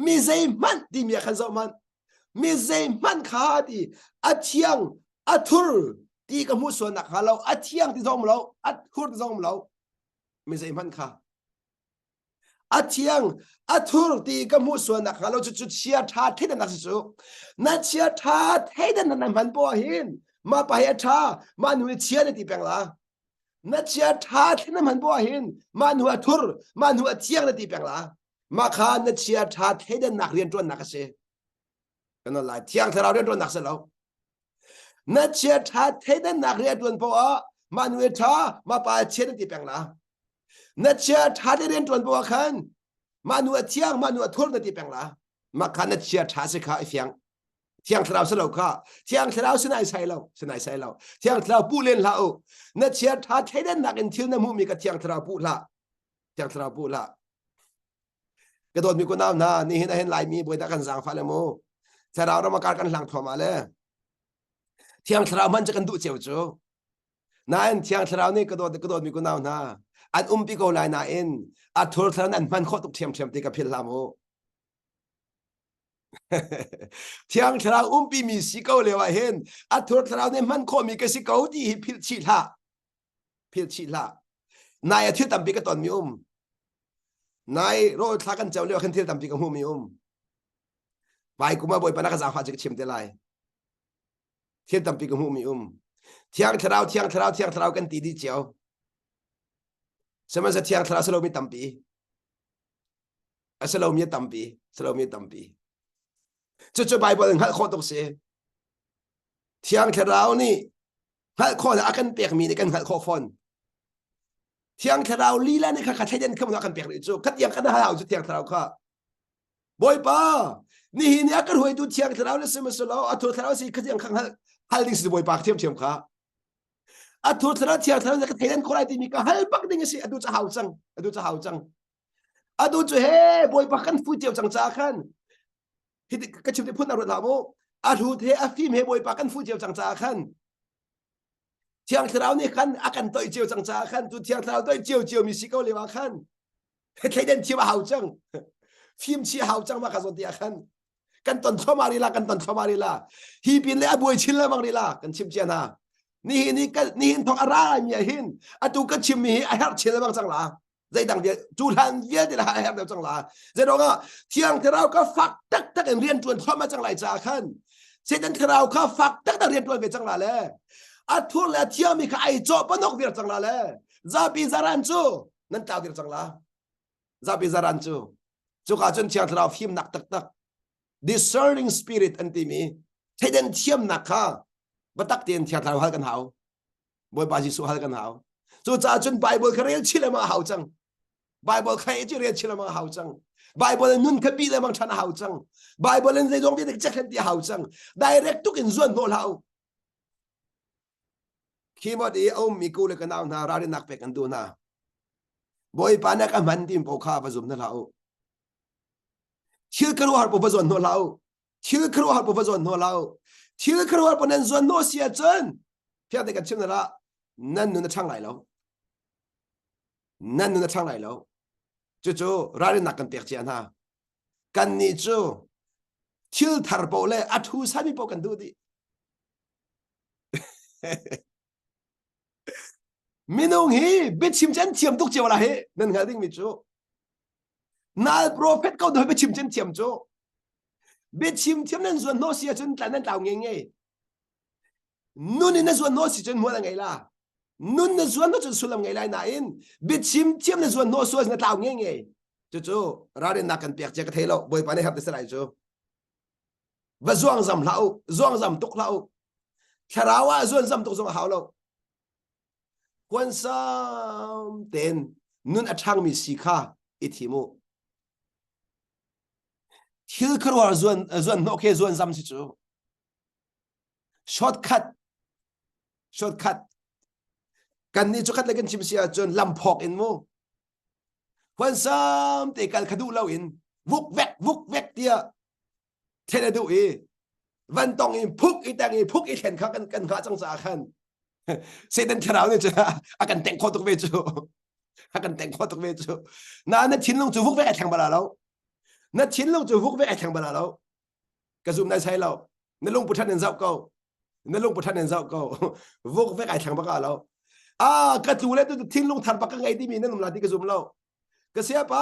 Speaker 1: Mi zeihmanh timi ah khan zoh hmanh. Mi zeihmanh kha a ti. A thiang, a thur ti ka hmuh sual nak hnga lo. A thiang ti zong lo, a thur ti zong lo. Mi zeihmanh kha. A thiang, a thur ti ka hmuh sual nak hnga lo cu cu chia tha theidan si cu. Na chia tha theidan na hman poah hin mah pa hi a tha, mah nu hi chia na ti peng la. Na chia tha thlen na hman poah hin mah nu a thur, mah nu a thiang na ti peng la. Mah kha na chia ṭha thleidannak rianṭuannak a si. Kan lai thiang thlarau rianṭuannak si lo. Na chia ṭha thleidannak rianṭuan poah mah nu i ṭha, mah pa a chia na ti peng la. Na chia ṭha te rianṭuan poah khan mah nu a thiang, mah nu a thur na ti peng la. Mah kha na chia ṭha si kha i fiang. Thiang thlarau si lo kha. Thiang thlarau sinai sai lo, sinai sai lo. Thiang thlarau puh len hlah u. Na chia ṭha thleidannak in thil na hmuhmi ka thiang thlarau puh hlah. Thiang thlarau puh hlah. Ka dawtmi kunau hna, nihin ah hin Laimi bawi dah kan zaangfah le mu. Thlarau ram a kar kan hlang thuahmah le. Thiang thlarau hman cu kan duh cio cu. Nain Thiang thlarau nih ka dawt ka dawtmi kunau hna, an umpi ko lai nain a thur thlarau an hman khawh tuk ṭhiamṭhiam ti ka philh hlah mu. Thiang thlarau umpi mi si ko lio ah hin a thur thlarau nih hman khawhmi ka si ko ti hi philh chih hlah. Philh chih hlah. Nai a thil tampi ka tonmi um. Nai rawl thla kan ceu lio khan thil tampi ka hmuhmi um. Hmai kum ah Bawipa na ka zaangfah cu ka chim te lai. Thil tampi ka hmuhmi um. Thiang Thlarau, Thiang Thlarau, Thiang Thlarau kan ti dih cio. Sihmanhsehlaw Thiang Thlarau si lomi tampi. A si lomi tampi, si lomi tampi. Cucu Bible in hngalh khawh tuk si. Thiang Thlarau nih hngalh khawh a kan pekmi nih kan hngalh khawh fawn. Thiang Thlarau lila nih kha kha thleidan kham a kan pek rih cu. Khatiang kan hal cu Thiang Thlarau kha. Bawipa, nihin ni a kan hruaitu Thiang Thlarau na si maw lo, a thur thlarau si khatiang kha hal hal ding si Bawipa thiamthiam kha. A thur thlarau Thiang Thlarau ka thleidan khawh lai timi ka hal bak ding a si. Atu cu hau cang. Atu cu hau cang. Atu cu he Bawipa kan fu cio cang ca khan hi ka chim ti phun na ruat hlah mu. A hlut he a fim he Bawipa kan fu cio cang caah khan Thiang Thlarau nih khan a kan toih cio cang caah khan tu Thiang Thlarau toih cio cio mi si ko lio ah khan thleidan thiam a hau cang fim chi a hau cang ma kha zawn ti ah khan kan ton thluahmah rih la kan ton thluahmah rih la hi pin le a buai chin lengmang rih la kan chim cia hna nihin ni kan nihin thong a ra mi ah hin atu kan chim mi hi a herh chin lengmang cang la zeidang vial cu hlan vialte la a herh deuh cang la zeidong ah thiang thlarau kha fak taktak in rian tuan thluahmah cang lai caah khan Satan thlarau kha fak taktak rian tuan ve cang la le a thur le a thiangmi kha ai cawh panok vir cang la le zapi zaran cu nan tlau vir cang la zapi zaran cu cuka cun thiang thlarau fimnak taktak discerning spirit an timi theidan thiamnak kha biatak tein thiang thlarau hal kan hau Bawipa Jesuh hal kan hau. Cucaah cun Bible kha rel chih lengmang a hau cang. Bible kha i rel chih lengmang a hau cang. Bible in nun kha bi lengmang ṭhan a hau cang. Bible in zeizong vialte check ti a hau cang. Direct tuk in zuan hnawh hlah u. Khi mot i a ummi ku le ka nau hna ralrinnak pek an duh hna. Bawipa nih ka hman tim po kha va zum na hlah u. Thil khuaruahhar po va zuan hnawh hlah u. Thil khuaruahhar po va zuan hnawh hlah u. Thil khuaruahhar po nan zuan hnawh si ahcun fiang te kan chim na nan nun a ṭhang lai lo. Nan nun a ṭhang lai lo. Cucu ralrinnak kan pek cia hna. Kannih cu thil thar paoh le a thu sami paoh kan duh dih. Minung hi biachim cu an thiam tuk cio la hi nan hngalh dingmi cu. Nal prophet ko doi biachim cu an thiam cu. Biachim thiam nan zuan hnawh si ahcun tlan nan tlau ngei ngei. Nun in na zuan hnawh si cun hmual a ngei la. Nun na zuan hnawh cun sullam ngei lai nain biachim thiam na zuan hnawh sual na tlau ngei ngei. Cucu ralrinnak kan pek cia ka thei lo. Bawipa nih hap te salai cu. Va zuang zam hlah u. Zuang zam tuk hlah u. Thlarau ah zuan zam tuk zong a hau lo. Huansam tein nun a ṭhangmi si kha i thim u. Thil khuaruahhar zuan zuan hnawh khi zuan zam si cu. Shortcut shortcut kan nih cu khat le kan chim si ahcun lamphawk in mu huansam te kal kha duh lo in vuk vek vuk vek tiah thlen a duh i van tong in phuk i teng i phuk i thlen kha kan kan hngah cang caah khan Satan thlarau nih cu a kan teng khawh tuk ve cu a kan teng khawh tuk ve cu na na thinlung cu vuk vek ai thleng bala lo na thinlung cu vuk vek ai thleng bala lo ka zum nai sai lo na lungput ṭhan in zoh ko na lungput ṭhan in zoh ko vuk vek ai thleng bak lo ah ka tlu le tu thinlung thar bak ka ngei timi nan um la ti ka zum lo ka sia pa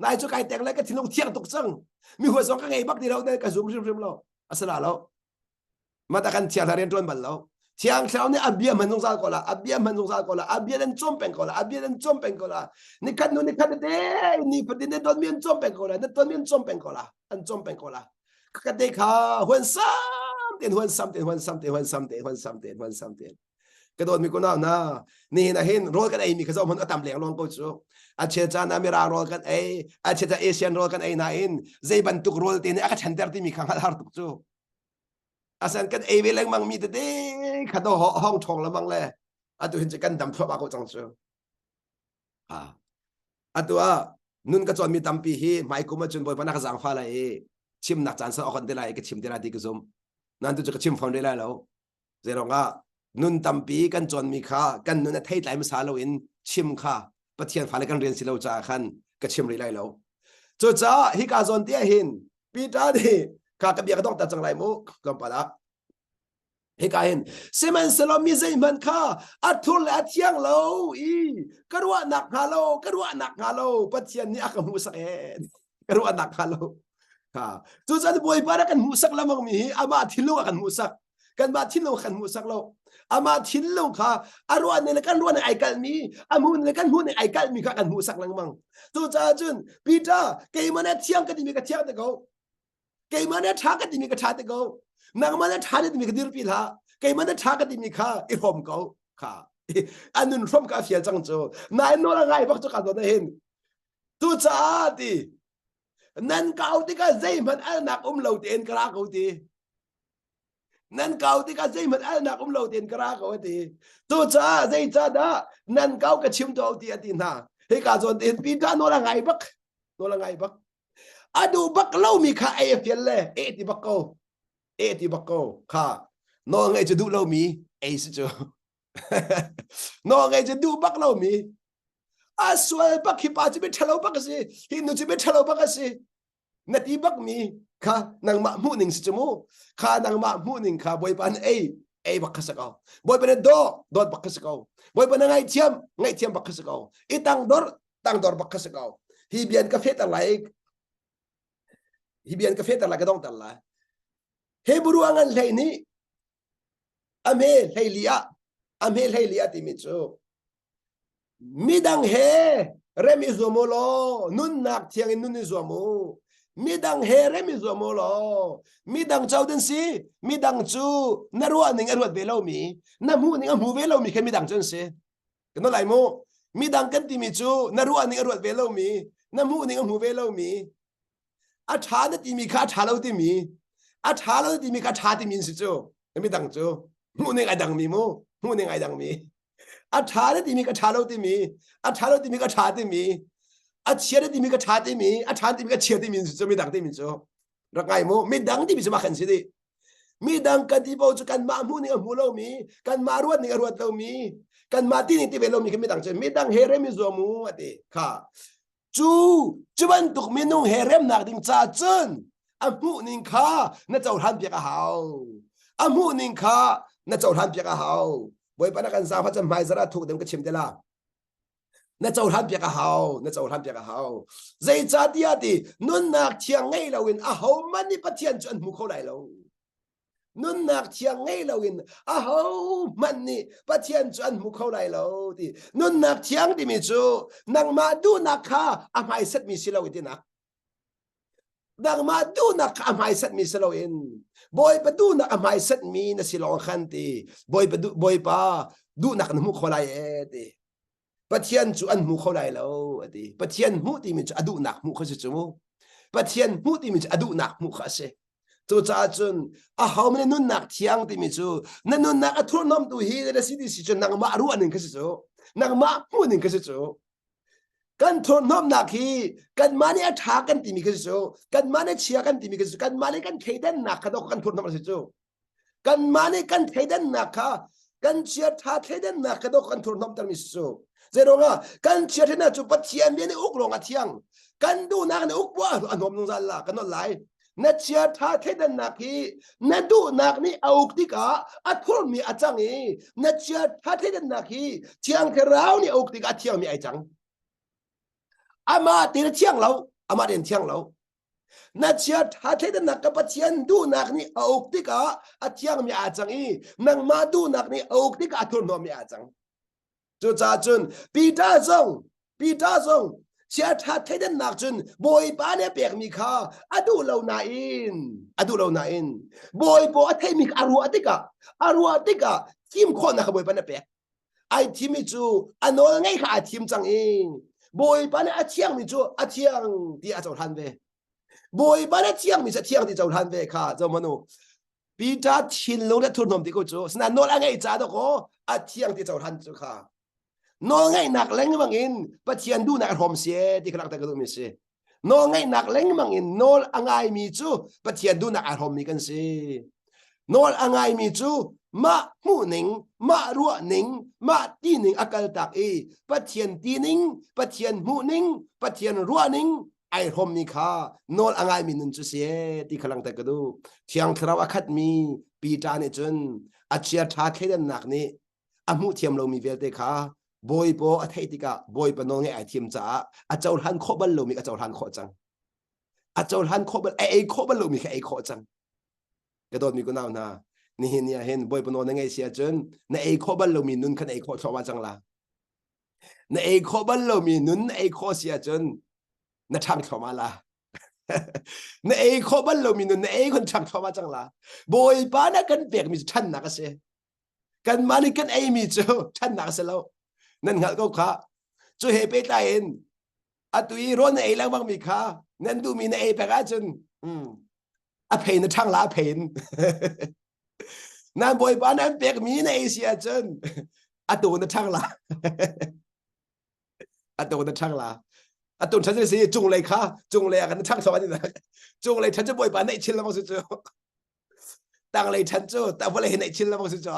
Speaker 1: nai cu kai teng le ka thinlung thiang tuk cang mi huat zong ka ngei bak ti lo ka zum hrimhrim lo asala lo mata kan thiang rian ṭuan bal lo thiang thlarau nih a bia hman zungzal ko la a bia hman zungzal ko la a bia nan cawm peng ko la a bia nan cawm peng ko la ni khat nu ni khat te ni fatin na ton mi an cawm peng ko la na ton mi an cawm peng ko la an cawm peng ko la ka te kha huan sam ten huan sam ten huan sam ten huan sam ten huan sam ten huan sam ten ka dawt mi kunau na nihin ah hin rawl kan ei mi kha zoh hmanh a tam leng luang ko cu a chel caan ah mirang rawl kan ei a chel caan Asian rawl kan ei nain zei bantuk rawl te nih a ka ṭhenter timi kha hngalh har tuk cu asan kan ei ve lengmang mi tete kha do hong ṭhawng lemang le atu hin cu kan dam thluahmah ko cang cu atu ah nun ka cawnmi tampi hi hmaikum ahcun Bawipa na ka zaangfah lai i chimnak caan sa okon te lai ka chim te lai ti ka zum nan tu cu ka chim fawn rih lai lo Zeirong ah nun tampi kan cawnmi kha kan nun a theitlai hmasa loin chim kha Pathian fale kan rian si lo caah khan ka chim rih lai lo. Cucaah hika zawn te ah hin Peter nih kha ka bia ka donghter cang lai mu tlawmpal ah. Hika hin sihmanhsehlaw mi zeihmanh kha a thur le a thiang lo i ka ruahnak hnga lo ka ruahnak hnga lo Pathian nih a ka hmuhsak ee ka ruahnak hnga lo. Ha cucaah Bawipa nih a kan hmuhsak lengmang mi hi amah thinlung a kan hmuhsak. Kanmah thinlung a kan hmuhsak lo. Amah thinlung kha a ruah ning le kan ruah ning ai kalhmi, a hmuh ning le kan hmuh ning ai kalhmi kha kan hmuhsak lengmang. Cucaah cun Peter keimah nih a thiang ka timi ka thiang te ko. Keimah nih a ṭha ka timi ka ṭha te ko. Nangmah nih a ṭha na timi ka dirpi hlah. Keimah nih a ṭha ka timi kha i hrawm ko. Kha a nun hrawm kha a fial cang cu. Nain nawl a ngai bak cu ka zawn ah hin. Cucaah ti nan kau tikah zeihmanh alnak um lo tein ka ra ko ti. Nan kau tikah zeihmanh alnak um lo tein ka ra ko a ti. Cucaah zeicahdah nan kau ka chim tuah ti a ti hna. Hika zawn tein Peter nawl a ngai bak. Nawl a ngai bak. A duh bak lomi kha ei a fial le eh ti bak ko. Eh ti bak ko. Kha nawl ngaih cu duh lomi ei si cu. Nawl ngaih cu duh bak lomi a sual bak hi pa cu mi ṭhalo bak a si hi nu cu mi ṭhalo bak a si na ti bak mi kha nangmah hmuh ning si cu mu kha nangmah hmuh ning kha bawipa nih ei ei bak kha si ko bawipa nih daw dawt bak kha si ko bawipa nih ngaihthiam ngaihthiam bak kha si ko i tangdor tangdor bak kha si ko hi bian ka fehter lai hi bian ka fehter lai ka dongter lai Hebrew a ngan hlei nih a hme hleili ah a hme hleili ah timi cu midang he rem i zuam u law nunnak thiang in nun i zuam u midang he rem i zuam u law midang co din si midang cu na ruah ning a ruat ve lomi na hmuh ning a hmu ve lomi kha midang cu an si kan lai mu midang kan timi cu na ruah ning a ruat ve lomi na hmuh ning a hmu ve lomi a ṭha na timi kha a ṭha lo timi a ṭha lo timi kha ṭha timi si cu midang cu hmuh ning ai dangmi mu hmuh ning ai dangmi a ṭha na timi ka ṭha lo timi a ṭha lo timi ka ṭha timi a chia na timi ka ṭha timi a ṭha timi ka chia timi si cu midang timi cu rak ngai mu midang timi cu mah kan si dih midang kan ti po cu kanmah hmuh ning a hmu lomi kanmah ruat ning a ruat lomi kanmah ti ning ti ve lomi kha midang cu midang he rem i zuam u a ti kha Cu cu bantuk minung he remnak ding ca cun a hmuh ning kha na cohlan piak a hau. A hmuh ning kha na cohlan piak a hau. Bawipa na kan zaangfah cun hmaizarh ah thuk deuh ka chim te la. Na cohlan piak a hau, na cohlan piak a hau. Zeicahtiah ti nunnak thiang ngei loin ahohmanh nih Pathian cu an hmu kho lai lo. Nunnak thiang ngei loin ahohmanh nih Pathian cu an hmu kho lai lo ti. Nunnak thiang timi cu nangmah duhnak kha a hmaisetmi si lo tinak. Nangmah duhnak kha a hmaisetmi si loin Bawipa duhnak a hmaisetmi na si lawng khan ti. Bawipa duh Bawipa duhnak na hmu kho lai e ti. Pathian cu an hmu kho lai lo a ti. Pathian hmuh timi cu a duhnak hmuh kha si cu mu. Pathian hmuh timi cu a duhnak hmuh kha a si. Cucaah cun aho nih nunnak thiang timi cu na nunnak a thurhnawmtu hi na si ti si cu nangmah ruah ning kha si cu. Nangmah hmuh ning kha si cu. Kan thurhnawmnak hi kanmah nih a ṭha kan timi kha si cu. Kanmah nih chia kan timi kha si cu. Kanmah nih kan thleidannak kha dawk kan thurhnawmh a si cu. Kanmah nih kan thleidannak kha kan chiaṭha thleidannak kha dawk kan thurhnawmhtermi si cu. Zeiruangah kan chiaṭha cu Pathian bia nih uk lawng a thiang. Kan duhnak nih uk buah a hnawm zungzal la kan nolh lai. Na chiaṭha thleidannak hi na duhnak nih a uk tikah a thurmi a cang i na chiaṭha thleidannak hi Thiang Thlarau nih a uk tikah a thiangmi ai cang. Amah tein a thiang lo, amah tein thiang lo. Na chiaṭha thleidannak ka Pathian duhnak nih a uk tikah a thiangmi aa cang i nangmah duhnak nih a uk tikah a thurhnawmmi aa cang. Cucaah cun Peter zong Peter zong chiaṭha thleidannak cun Bawipa nih a pekmi kha a duh lo nain a duh lo nain Bawipa a theimi kha a ruah tikah a ruah tikah thim khawhnak kha Bawipa nih a pek. Ai thimmi cu a nawl ngeih kha aa thim cang i Bawipa nih a thiangmi cu a thiang ti a cohlan ve. Bawipa nih a thiangmi cu a thiang ti cohlan ve kha zohmanh u. Peter thinlung le thurhnawm ti ko cu sinain nawl a ngeih ca dawkaw a thiang ti cohlan cu kha. Nawlngaihnak lengmang in Pathian duhnak a hrawm si ti kha langhter ka duhmi si. Nawlngaihnak lengmang in nawl a ngaimi cu Pathian duhnak aa hrawmmi kan si. Nawl a ngaimi cu mah hmuhning, mah ruahning, mah tining a kaltak i Pathian tining, Pathian hmuhning, Pathian ruahning ai hrawmmi kha nawl a ngaimi nun cu si ti kha langhter ka duh. Thiang Thlarau a khatmi Peter nih cun. A chia ṭha thleidannak nih a hmuh thiam lomi vialte kha Bawipa a theih tikah Bawipa nawl ngaih ai thiam caah a cohlan khawh bal lomi a cohlan khawh cang. A cohlan khawh bal a ei khawh bal lomi kha ei khawh cang. Ka dawtmi kunau hna, nihin ni ah hin Bawipa nawl na ngaih si ahcun na ei khawh bal lomi nun kha na ei khawh thluahmah cang la. Na ei khawh bal lomi nun na ei khawh si ahcun na ṭhang thluahmah la. na ei khawh bal lomi nun na ei khon ṭhang thluahmah cang la. Bawipa na kan pekmi cu ṭhannak a si. Kanmah nih kan eimi cu ṭhannak a si lo. Nan hngalh ko kha. Cu he pehtlai in atu i rawl na ei lengmang mi kha nan duhmi na ei pek ahcun a phei na ṭhang la a phei in nan bawipa nan pekmi na ei si ahcun atu na ṭhang la atu na ṭhang la atu ṭhan si cunglei kha cunglei ah kan ṭhang thluak an cunglei ṭhan cu bawipa neih chin lengmang si cu tanglei ṭhan cu vawlei he neih chin lengmang si cu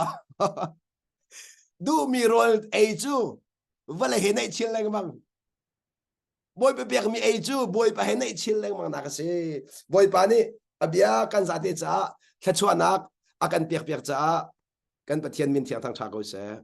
Speaker 1: duhmi rawl ei cu vawlei he neih chin lengmang Bawipa pekmi ei cu Bawipa he neih chin lengmang nak a si. Bawipa nih a bia kan zate caah thluachuahnak a kan pekpiak caah kan Pathian min thiang thang ṭha ko seh.